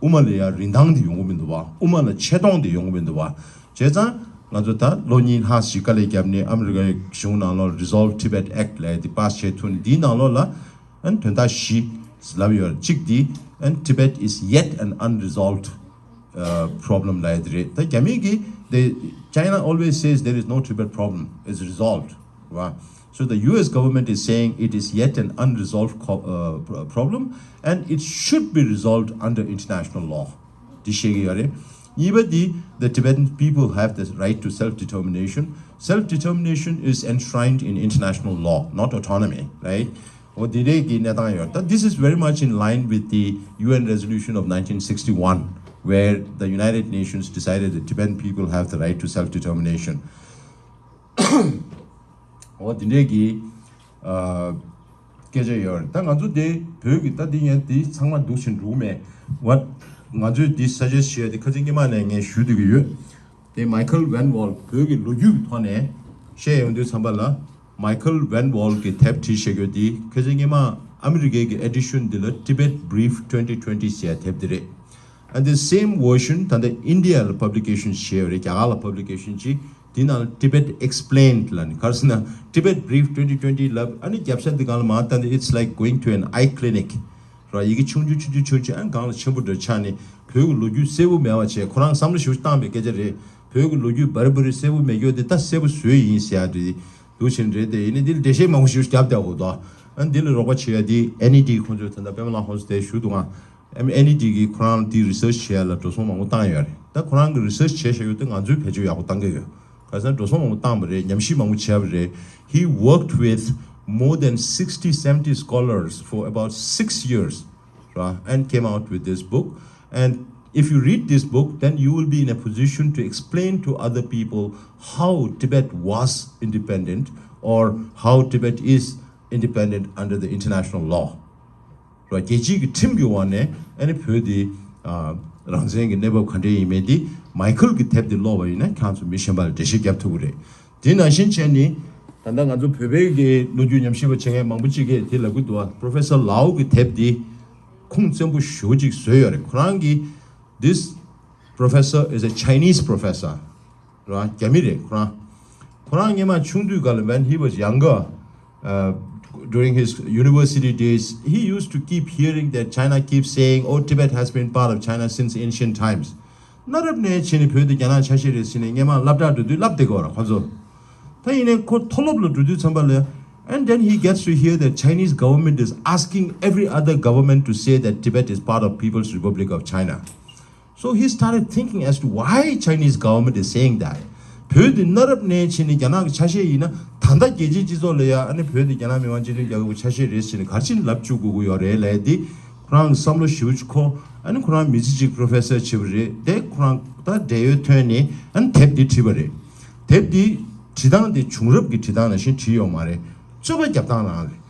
དབུ་མ་ལ་ཡང་རིན་ཐང་དེ་ཡོང་གི་མི་འདུག་བ། དབུ་མ་ལ་ཆེ་མཐོང་དེ་ཡོང་གི་མི་འདུག་བ། བྱས་ཙང་ང་ཚོ་ད་ལོ་གཉིས་ལྷག་ཞིག་དཀའ་ལས་བརྒྱབ་ནས་ཨ་མི་རི་ཀའི་གཞུང་ནང་ལོགས་Resolve Tibet Act ལབ་ཡ་དེ་པཱ་སི་བྱས་ཐུབ་ནས། འདིའི་ནང་ལོགས་ལ་ཨ་ནི་དོན་དག་བཞི་ལབ་ཡོད། གཅིག་འདི་ཨ་ནི་Tibet is yet an unresolved uh, problem ལབ་ཡ་དེ་རེད། ད་རྒྱ་མི་གིས། the China always says there is no Tibet problem, it's resolved, right? So the U S government is saying it is yet an unresolved co- uh, pro- problem and it should be resolved under international law. འདི་བཤད་ཀྱི་ཡོད་རེད། གཉིས་པ་འདི། The Tibetan people have the right to self determination. Self determination is enshrined in international law, not autonomy, right? འོ་དེ་འདྲའི་གི་གནས་སྟངས་ཡོད། ད་this is very much in line with the U N resolution of nineteen sixty-one, where the United Nations decided that Tibetan people have the right to self determination. འོ་དེ་འདྲའི་གི་ཨ་སྐད་ཆ་ཡོད་རེད། ད་ང་ཚོ་དེ་བོད་ཀྱི་ད་འདི་ཡན་དེ་ཚང་མ་འདུག་བཞིན་འགྲོ་གི་མེད་བ། ང་ཚོས་འདི་སུ་ཇེ་སི་ཊི་བྱས་ཏེ་ཁ་སང་སྔོན་མ་ནས་ངས་ཞུ་བསྡད་ཀྱི་ཡོད། དེ་Michael Van Wall བོད་ཀྱི་ལོ་རྒྱུས་ཀྱི་ཐོག་ནས་བཤད་ཡོང་དུས་ཙམ་པ་ལ། Michael Van Wall གི་དེབ་བྲིས་བཞག་ཡོད་དེ། ཁ་སང་སྔོན་མ་ཨ་མི་རི་ཀའི་གི་ཨེ་ཌི་ཤན་འདི་ལ་Tibet Brief twenty twenty ཟེར་ཡ་དེབ་དེ་རེད། And the same version ད་ལྟ་ཨིན་ཌི་ཡ་ལ་publication བྱས་ཡོད་རེད། རྒྱ་གར་ལ་publication ཅིག་དེ་ནང་Tibet Explained ལབ་ནས། ག་རེ་ཟེར་ན་Tibet Brief twenty twenty ལབ། ཨ་ནི་རྒྱབ་ཤ་འདི་སྒང་ལ་མར་བལྟས་ན། it's like going to an eye clinic ར། ཡི་གེ་ཆུང་ཆུང་ཆུང་ཆུང་ཆུང་ཆུང་། ཨ་ནི་སྒང་ལ་ཆེན་པོ་འདྲ་ཆགས་ནས་བོད་ཀྱི་ལོ་རྒྱུས་གསལ་པོ་མེད་པ་བྱས། ཁོ་རང་བསམ་བློ་ཞིག་བཏང་པའི་སྐད་ཆ་རེད། བོད་ཀྱི་ལོ་རྒྱུས་བར་བར་གསལ་པོ་མེད་རྒྱུ་དེ་ད་གསལ་པོ་བཟོས་ཡིན་ཟེར་ཡ་རེད། འདུག་བཞིན་རེད་དེ། ཡིན་ནའི་འདི་ལ་འགྲེལ་བཤད་མང་པོ་ཞིག་བརྒྱབ་བསྡད་ཡོད་དོ། ཨ་ནི་འདི་ལ་རོགས་པ་བྱེད་ཡ་དེ་ཨེན་ཨི་ཊི་ཁོང་ཚོས་ད་ལྟ་པད་མ་ལགས་ཁོང་ཚོ་དེ་ཞུ་འདུག་ཨ། ཨེན་ཨི་ཊི་གིས་ཁོ་རང་དེ་རི་སར་ཆི་བྱེད་ཡ་ལ་འགྲོ་སོང་མང་པོ་བཏང་ཡོད་རེད། ད་ཁོ་རང་གིས་རི་སར་ཆི་བྱས་བཞག་ཡོད་དེ་ང་ཚོས་བེད་སྤྱོད་ཡག་པོ་བཏང་གི་ཡོད། ག་ས་འགྲོ་སོང་མང་པོ་བཏང་བ་རེད། ཉམས་ཞིབ་མང་པོ་བྱས་པ་རེད། He worked with more than sixty, seventy scholars for about six years, right, and came out with this book. And if you read this book, then you will be in a position to explain to other people how Tibet was independent or how Tibet is independent under the international law. ར། རྒྱལ་སྤྱིའི་གི་ཁྲིམས་ཀྱི་འོག་ནས་ཨ་ནི་བོད་འདི་ཨ་རང་བཙན་གྱི་གནས་བབ་ག་འདྲ་ཡིན་མིན་འདི་མའི་ཁལ་གྱི་དེབ་འདི་ཀློག་པ་ཡིན་ན་ཁྱེད་ཚོ་མི་གཞན་པ་ལ་འགྲེལ་བཤད་རྒྱབ་ཐུབ་ཀྱི་རེད། དེ་ནང་བཞིན་བྱས་ནི་ད་ལྟ་ང་ཚོ་བོད་པའི་གི་ལོ་རྒྱུས་ཉམས་ཞིབ་པ་བྱེད་མཁན་མང་པོ་ཅིག་གིས་དེ་ལབ་ཀྱི་འདུག་ཨ། Professor Lau གི་དེབ་འདི་ཁུངས་བཙན་པོ་ཞེ་པོ་ཅིག་བཟོས་ཡོད་རེད། ཁོ་རང་གི This professor is a Chinese professor. ར། རྒྱ་མི་རེད་ཁོ་རང་། ཁོ་རང་སྔོན་མ་ཆུང་དུས་སྐབས་ལ་when he was younger, uh, during his university days, he used to keep hearing that China keeps saying, "Oh, Tibet has been part of China since ancient times." གནའ་རབས་ནས་བྱས་ནས་བོད་དེ་རྒྱ་ནག་ཆ་ཤས་རེད་ཟེར་ནས་སྔོན་མ་སློབ་གྲྭ་འགྲོ་དུས་ལབ་བསྡད་ཀྱི་ཡོད་རེད་ཁོ་ཚོ། ད་ཡིན་ནའི་ཁོ་མཐོ་སློབ་ལ་འགྲོ་དུས་ཙམ་པ་ལ། And then he gets to hear that Chinese government is asking every other government to say that Tibet is part of People's Republic of China. So he started thinking as to why Chinese government is saying that. བོད་འདི་གནའ་རབས་ནས་བྱས་ནས་རྒྱ་ནག་གི་ཆ་ཤས་ཡིན་ན། ད་ལྟ་རྒྱལ་སྤྱིའི་སྤྱི་ཚོགས་ལ་ཡ་ཨ་ནི་བོད་འདི་རྒྱ་ནག་མི་དམངས་སྤྱི་མཐུན་རྒྱལ་ཁབ་ཀྱི་ཆ་ཤས་རེད་ཟེར་ནས་ག་རེ་བྱས་ནས་ལབ་བཅུག་དགོས་ཀྱི་ཡོད་རེད་ལབ་ཡ་འདི་ཁོ་རང་གི་བསམ་བློ་ཞེ་པོ་ཅིག་འཁོར། ཨ་ནི་ཁོ་རང་མི་ཚེ་གཅིག་པོ་རོ་ཕེ་སར་བྱས་པ་རེད་དེ། ཁོ་རང་ད་བགྲེས་ཡོལ་ཐོན་ནས་ཨ་ནི་དེབ་འདི་བྲིས་པ་རེད། དེབ་འདི་བྲིས་སྟངས་དེ་བྱུང་རབས་ཀྱི་བྲིས་སྟངས་ནང་བཞིན་བྲིས་ཡོད་མ་རེད། རྩོད་པ་རྒྱབ་སྟངས་རང་རེད།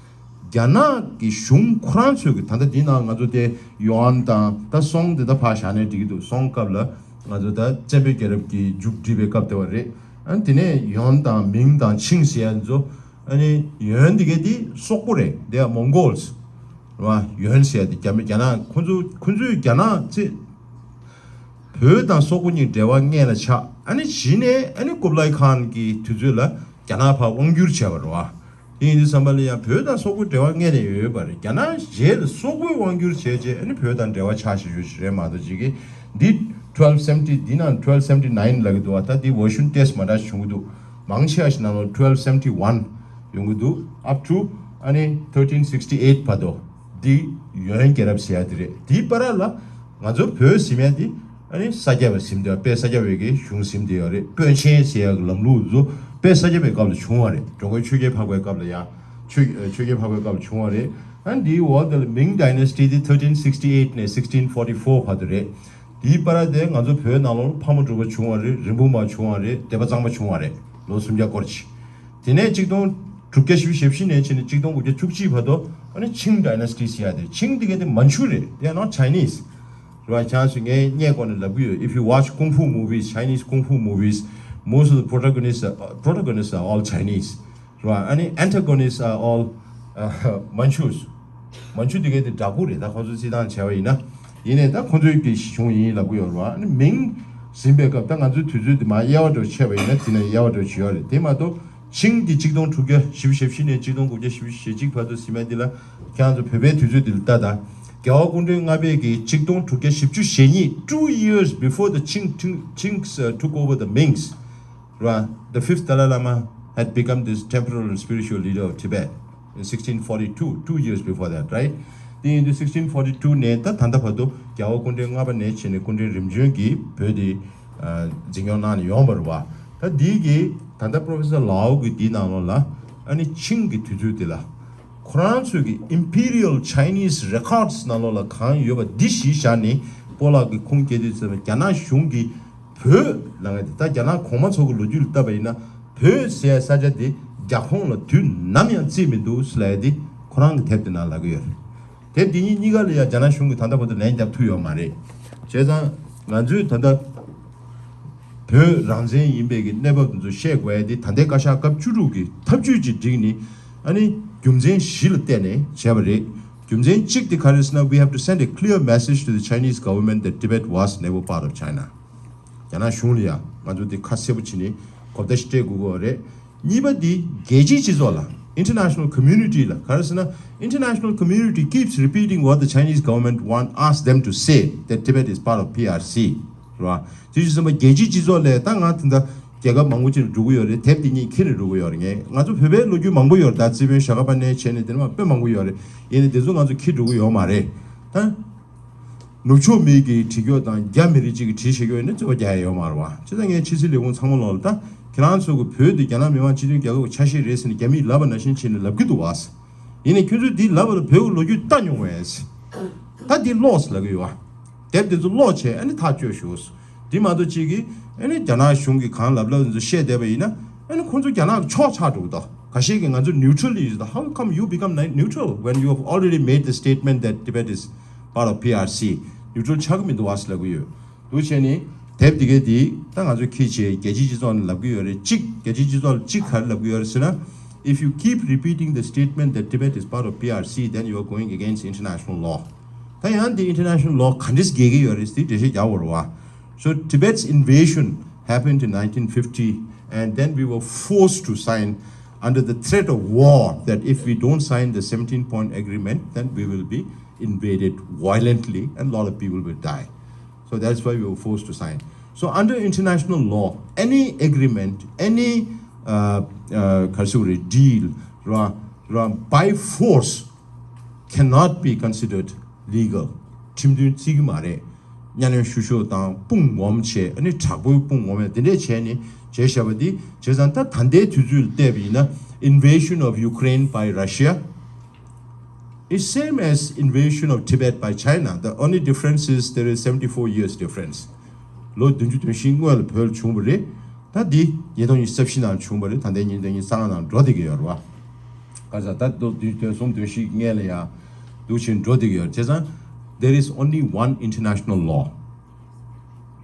རྒྱ་ནག་གི་གཞུང་ཁོ་རང་ཚོས་ཀྱི་ད་ལྟ་འདི་ནང་ང་ཚོ་དེ་ཡོན་དང་ད་སོང་དེ་ད་ཕར་བཞག་ནས་འགྲིག་གི་འདུག་སོང་སྐབས་ལ་ང་ཚོ་ད་བཙན་པོའི་རྒྱལ་རབས་ཀྱི་མཇུག་སྒྲིལ་བའི་སྐབས་དེ་བ་རེད། ཨ་ནི་དེ་ནས་ཡོན་དང་མིང་དང་ཆིང་ཟེར་ཡ་ཚོ། ཨ་ནི་ཡོན་དེ་གའི་དེ་སོག་པོ་རེད། They are Mongols. རེད་བ། ཡོན་ཟེར་ཡ་དེ་རྒྱ་མི་རྒྱ་ནག་ཁོ་ཚོ་ཁོ་ཚོའི་རྒྱ་ནག་ཚེ་བོད་དང་སོག་པོ་གཉིས་འབྲེལ་བ་སྔོན་ལ་ཆགས། ཨ་ནི་གཞི་ནས་ཨ་ནི་ཀུབ་ལའི་ཁཱན་གྱི་དུས་ཚོད་ལ་རྒྱ་ནག་ཕར་དབང་བསྒྱུར་བྱས་པ་རེད་བ། དེ་ཡིན་དུས་ཙམ་པ་ལ་ཡང་བོད་དང་སོག་པོའི་འབྲེལ་བ་སྔོན་ནས་ཡོད་ཡོད་པ་རེད། རྒྱ་ནག་རྗེས་ལ་སོག་པོས་དབང་བསྒྱུར་བྱས་རྗེས་ཨ་ནི་བོད་དང་འབྲེལ་བ་ཆགས་བཞིན་ཡོད་ཞིག་རེད་མ་གཏོགས་ཅིག་གིས་འདི་twelve seventy འདི་ནང་twelve seventy nine ལབ་ཀྱི་འདུག་བ། ད་འདི་version test མ་འདྲ་ཞིག་བྱུང་གི་འདུག་མང་ཆེ་བ་ཞིག་ནང་ལོགས་twelve seventy one ཡོང་གི་འདུག up to ཨ་ནི་thirteen sixty eight བར་དུ། འདི་ཡོན་རྒྱལ་རབས་ཟེར་ཡ་དེ་རེད། འདིའི་བར་ལ་ང་ཚོ་བོད་ཟིན་ཡ་འདི་ཨ་ནི་ས་སྐྱ་པ་ཟིན་དེ་བ། དཔལ་ས་སྐྱ་པའི་གི་གཞུང་ཟིན་དེ་ཡོད་རེད། པཎ་ཆེན་ཟེར་ཡ་གི་ལམ་ལུགས་ཚོ་དཔལ་ས་སྐྱ་པའི་སྐབས་ལ་བྱུང་བ་རེད། འགྲོ་མགོན་ཆོས་རྒྱལ་འཕགས་པའི་སྐབས་ལ་ཡང་ཆོས་ཆོས་རྒྱལ་འཕགས་པའི་སྐབས་ལ་བྱུང་བ་རེད། ཨ་ནི་འདིའི་འོག་དེ་ལ་མིང་ཌའི་ནེ་སི་ཊི་འདི་thirteen sixty eight ནས་sixteen forty four བར་དུ་རེད། དེའི་བར་དེ་ང་ཚོ་བོད་ནང་ལོགས་ཕག་མོ་གྲུ་པ་བྱུང་བ་རེད། རིན་སྤུངས་པ་བྱུང་བ་རེད། སྡེ་པ་གཙང་པ་བྱུང་བ་རེད། ལོ་སུམ་བརྒྱ་སྐོར་ཅིག་དེ་ནས་གཅིག་སྟོང་དྲུག་བརྒྱ་བཞི་བཅུ་ཞེ་བཞི་ནས་བྱས་ནས་གཅིག་སྟོང་དགུ་བརྒྱ་བཅུ་གཅིག་བར་དུ་ཨ་ནི་ཆིང་ཌའི་ནེ་སི་ཊི་ཟེར་ཡ་དེ། ཆིང་དེ་ག་དེ་མན་ཆུ་རེད། They are not Chinese. རེད་བ། ཁྱེད་ཚོས་ངས་སྔས་སྐོར་ནས་ལབ་གི་ཡོད། If you watch kung fu movies, Chinese kung fu movies, most of the protagonists are, protagonists are all Chinese. རེད་བ། ཨ་ནི་antagonists are all, uh, Manchus. མན་ཆུ་དེ་གའི་དེ་འདྲ་པོ་རེད། ད་ཁོ་ཚོ་རྩིས་སྟངས་བྱས་པ་ཡིན་ན། ཡིན་ནའི་ད་ཁོ་ཚོའི་གི་གཞུང་ཡིན་ལབ་གི་ཡོད་རེད་བ། ཨ་ནི་མིང་ཟིན་པའི་སྐབས་ད་ང་ཚོའི་དུས་ཚོད་དེ་མར་དབྱེ་བ་འདྲ་བོ་ཕྱེ་བ་ཡིན་ན་དེ་ནས་དབྱེ་བ་འདྲ་བོ་ཅིག་ཡོད་རེད། དེ་མ་གཏོགས་ཆིང་དེ་གཅིག་སྟོང་དྲུག་བརྒྱ་བཞི་བཅུ་ཞེ་བཞི་ནས་གཅིག་སྟོང་དགུ་བརྒྱ་བཞི་བཅུ་ཞེ་གཅིག་བར་དུ་ཟིན་པ་འདི་ལ་ཁྱེད་རང་ཚོ་བོད་པའི་དུས་ཚོད་འདི་ལ་ལྟ་དང་། རྒྱལ་བ་སྐུ་ཕྲེང་ལྔ་པའི་གི་གཅིག་སྟོང་དྲུག་བརྒྱ་བཞི་བཅུ་ཞེ་གཉིས། Two years before the Qing, Qing, Qings, uh, took over the Mings. Right? The fifth Dalai Lama had become this temporal and spiritual leader of Tibet in sixteen forty-two, two years before that, right? དེ་ཡིན་དུས་sixteen forty-two ནས་ད་ད་ལྟ་བར་དུ་རྒྱལ་བ་སྐུ་ཕྲེང་ལྔ་པ་ནས་བྱས་ནས་སྐུ་ཕྲེང་རིམ་བྱོན་གྱིས་བོད་དེ་ཨ་འཛིན་སྐྱོང་གནང་ནས་ཡོང་བ་རེད་བ། ད་འདི་གི་ད་ལྟ་Professor Lau གི་འདི་ནང་ལོགས་ལ་ཨ་ནི་ཆིང་གི་དུས་ཚོད་དེ་ལ་ཁོ་རང་ཚོས་ཀྱི་Imperial Chinese Records ནང་ལོགས་ལ་གང་ཡོད་པ་འདི་གཞི་བཞག་ནས་སྤོ་ལགས་ཀྱི་ཁུངས་སྐྱེལ་དུས་ཙམ་པ་རྒྱ་ནག་གཞུང་གིས་བོད་ལབ་མཁན་དེ་ད་རྒྱ་ནག་གོང་མ་ཚོ་གི་ལོ་རྒྱུས་ལ་བལྟས་པ་ཡིན་ན་བོད་ཟེར་ཡ་ས་ཆ་དེ་རྒྱ་ཁོངས་ལ་དུས་ནམ་ཡང་བརྩིས་མི་འདུག་ཟེར་ལབ་ཡ་དེ་ཁོ་རང་གི་དེབ་དེ་ནང་ལབ་ཀྱི་ཡོད་རེད། དེབ་དེ་གཉིས་གཉིས་ཀ་ལ་ཡང་རྒྱ་ནག་གཞུང་གིས་ད་ལྟ་བར་དུ་ལན་རྒྱབ་ཐུབ་ཡོད་མ་རེད། བྱས་ཙང་ང་ཚོས་ད་ལྟ་བོད་རང་བཙན་ཡིན་པའི་གི་གནས་བབ་དེ་ཚོ་བཤད་དགོས་ཡ་དེ་ད་ལྟའི་བཀའ་ཤག་སྐབས་བཅུ་དྲུག་གི་ཐབས་ཇུས་ཅིག་བསྒྲིགས་ནས་ཨ་ནི་རྒྱུ་མཚན་བཞི་ལ་བལྟས་ནས་བྱས་པ་རེད། རྒྱུ་མཚན་གཅིག་དེ་ག་རེ་ཟེར་ན། We have to send a clear message to the Chinese government that Tibet was never part of China. རྒྱ་ནག་གཞུང་ལ་ཡང་ང་ཚོ་དེ་ཁ་གསལ་པོ་བྱས་ནས་གོ་བརྡ་ཞིག་སྤྲད་དགོས་ཀྱི་ཡོད་རེད། གཉིས་པ་དེ་རྒྱལ་སྤྱིའི་སྤྱི་ཚོགས་ལ། International community ལ་ག་རེ་ཟེར་ན། International community keeps repeating what the Chinese government want, ask them to say, that Tibet is part of P R C. རེད་བ། དེ་བཞིན་གསུམ་པ་རྒྱལ་སྤྱིའི་སྤྱི་ཚོགས་ལ་ད་ང་དེ་འདྲ་རྒྱལ་ཁབ་མང་པོ་ཅིག་ལ་འགྲོ་གི་ཡོད་རེད། དེབ་དེ་གཉིས་ཁྱེར་ནས་འགྲོ་གི་ཡོད་རེད། ངས་ང་ཚོ་བོད་པའི་ལོ་རྒྱུས་མང་པོ་ཡོད་རེད། ད་རྩིས་དཔོན་ཞྭ་སྒབ་པ་ནས་བྱས་ནས་དེ་ནས་མ་དཔེ་མང་པོ་ཡོད་རེད། ཡིན་ནའི་དེ་ཚོ་ང་ཚོ་ཁྱེར་འགྲོ་གི་ཡོད་མ་རེད། ད་ ནུབ་ཕྱོགས་མི་གིས་བྲིས་རྒྱུ་དང་རྒྱ་མི་རིགས་གཅིག་གིས་བྲིས་བཞག་རྒྱུ་ཡིན་ན་རྩོད་པ་རྒྱག་ཡ་ཡོད་མ་རེད་བ། བྱས་ཙང་ངས་ཕྱི་སྲིད་ལས་ཁུངས་ཚང་མ་ལོག་ལ་ད་ཁྱེད་རང་ཚོ་གི་བོད་འདི་རྒྱ་ནག་མི་དམངས་སྤྱི་མཐུན་རྒྱལ་ཁབ་ཀྱི་ཆ་ཤས་རེད་ཟེར་ནས་རྒྱ་མིས་ལབ་པ་ནང་བཞིན་བྱས་ནས་ལབ་ཀྱི་འདུག་བ། ཡིན་ནའི་ཁྱོད་ཚོས་འདི་ལབ་པ་ལ་བོད་ཀྱི་ལོ་རྒྱུས་ལྟ་མྱོང་བས། ད་འདི་ཀློག་ཟེར་ལབ་ཀྱི་ཡོད་བ། དེབ་འདི་ཚོ་ཀློག་བྱས་ཨ་ནི་ཐག་གཅོད་ཞུ། འདི་མ་གཏོགས་གཅིག་གིས་ཨ་ནི་རྒྱ་ནག་གཞུང་གིས་གང་ལབ་ལབ་འདི་ཚོ་བཤད་བསྡད་པ་ཡིན་ན་ཨ་ནི་ཁོང་ཚོ་རྒྱ་ནག་གི་ཕྱོགས་ཆགས་འགྲོ་གི་འདུག་ཁ་ཤས་ཀྱིས་ང་ཚོ་neutral ཡིན་ཟེར། How come you become neutral when you have already made the statement that Tibet is part of P R C? Neutral ཆགས་ཀྱི་མི་འདུག་བ་ཟེར་ལབ་ཀྱི་ཡོད། འདུག་བྱས་ནས་དེབ་འདི་གའི་འདི་ད་ང་ཚོས་ཁྱེར་བྱས་རྒྱལ་སྤྱིའི་སྤྱི་ཚོགས་ནང་ལབ་ཀྱི་ཡོད་རེད། གཅིག་རྒྱལ་སྤྱིའི་སྤྱི་ཚོགས་ལ་གཅིག་ག་རེ་ལབ་ཀྱི་ཡོད་རེད་ཟེར་ན། If you keep repeating the statement that Tibet is part of P R C, then you are going against international law. ད་ཡང་འདི་international law ག་འདྲས་འགལ་གྱི་ཡོད་རེད་ཟེར་འགྲེལ་བཤད་རྒྱག་དགོས་རེད་བ། So Tibet's invasion happened in nineteen fifty, and then we were forced to sign under the threat of war, that if we don't sign the seventeen point agreement, then we will be invaded violently, and a lot of people will die. So that's why we were forced to sign. So under international law, any agreement, any uh, uh, deal, ra, ra, by force cannot be considered legal. ཁྲིམས་མཐུན་བརྩི་གི་མ་རེད། གཉའ་གནོན་བཤུ་གཞོག་དང་དཔུང་ངོམ་བྱས། ཨ་ནི་དྲག་པོའི་དཔུང་ངོམ་ཡ་དེ་འདྲས་བྱས་ནས་བྱས་བཞག་པ་འདི། བྱས་ཙང་ད་ད་ལྟའི་དུས་ཚོད་ལ་བལྟས་པ་ཡིན་ན། Invasion of Ukraine by Russia is same as invasion of Tibet by China. The only difference is there is seventy-four years difference. ལོ་བདུན་ཅུ་དོན་བཞི་སྔོན་ལ་བོད་ལ་བྱུང་བ་རེད། ད་འདི་ཉིས་སྟོང་ཉི་ཤུ་རྩ་བཞི་ནང་བྱུང་བ་རེད། ད་ལྟའི་ཉིས་སྟོང་ཉི་ཤུ་རྩ་ལྔ་ནང་འགྲོ་བསྡད་ཀྱི་ཡོད་རེད་བ། ག་ས་ད་ལོ་བདུན་དོན་གསུམ་དོན་བཞི་སྔོན་ལ་ཡ་འདུག་བྱས་འགྲོ་བསྡད་ཀྱི་ཡོད་རེད། བྱས་ཙང་there is only one international law.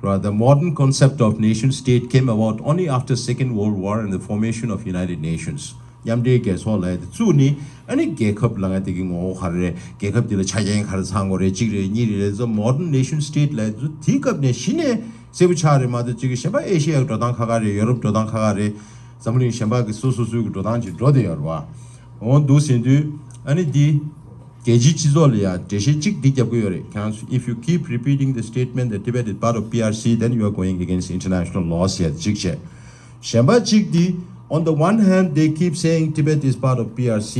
Right? The modern concept of nation state came about only after Second World War and the formation of United Nations. མཉམ་འབྲེལ་རྒྱལ་ཚོགས་ལབ་ཡ་དེ་བཙུགས་ནས་ཨ་ནི་རྒྱལ་ཁབ་ལབ་ཡ་དེ་གི་ངོ་བོ་ག་རེ་རེད། རྒྱལ་ཁབ་དེ་ལ་ཆ་རྐྱེན་ག་རེ་ཚང་དགོས་རེད། གཅིག་རེད། གཉིས་རེད། So modern nation state ལབ་ཡ་དེ་ཚོ་དེའི་སྐབས་ནས་གཞི་ནས་གསལ་པོ་ཆགས་རེད་མ་གཏོགས། གཅིག་གི་གཞན་པ་ཨེ་ཤི་ཡའི་འགྲོ་སྟངས་ཁག་ཁག་རེད། ཡོ་རོབ་འགྲོ་སྟངས་ཁག་ཁག་རེད། འཛམ་བུ་གླིང་གཞན་པ་གི་སོ་སོ་སོའི་གི་འགྲོ་སྟངས་ཅིག་འགྲོ་བསྡད་ཡོད་རེད་བ། འོ་འདུག་ཟེར་དུས་ཨ་ནི་འདི་རྒྱལ་སྤྱིའི་སྤྱི་ཚོགས་ལ་ཡ་འགྲེལ་བཤད་གཅིག་འདི་རྒྱབ་ཀྱི་ཡོད་རེད། ཁྱེད་རང་ཚོ། If you keep repeating the statement that Tibet is part of P R C, then you are going against international laws. ཡ་གཅིག་བྱས། གཞན་པ་གཅིག་འདི། On the one hand, they keep saying Tibet is part of P R C.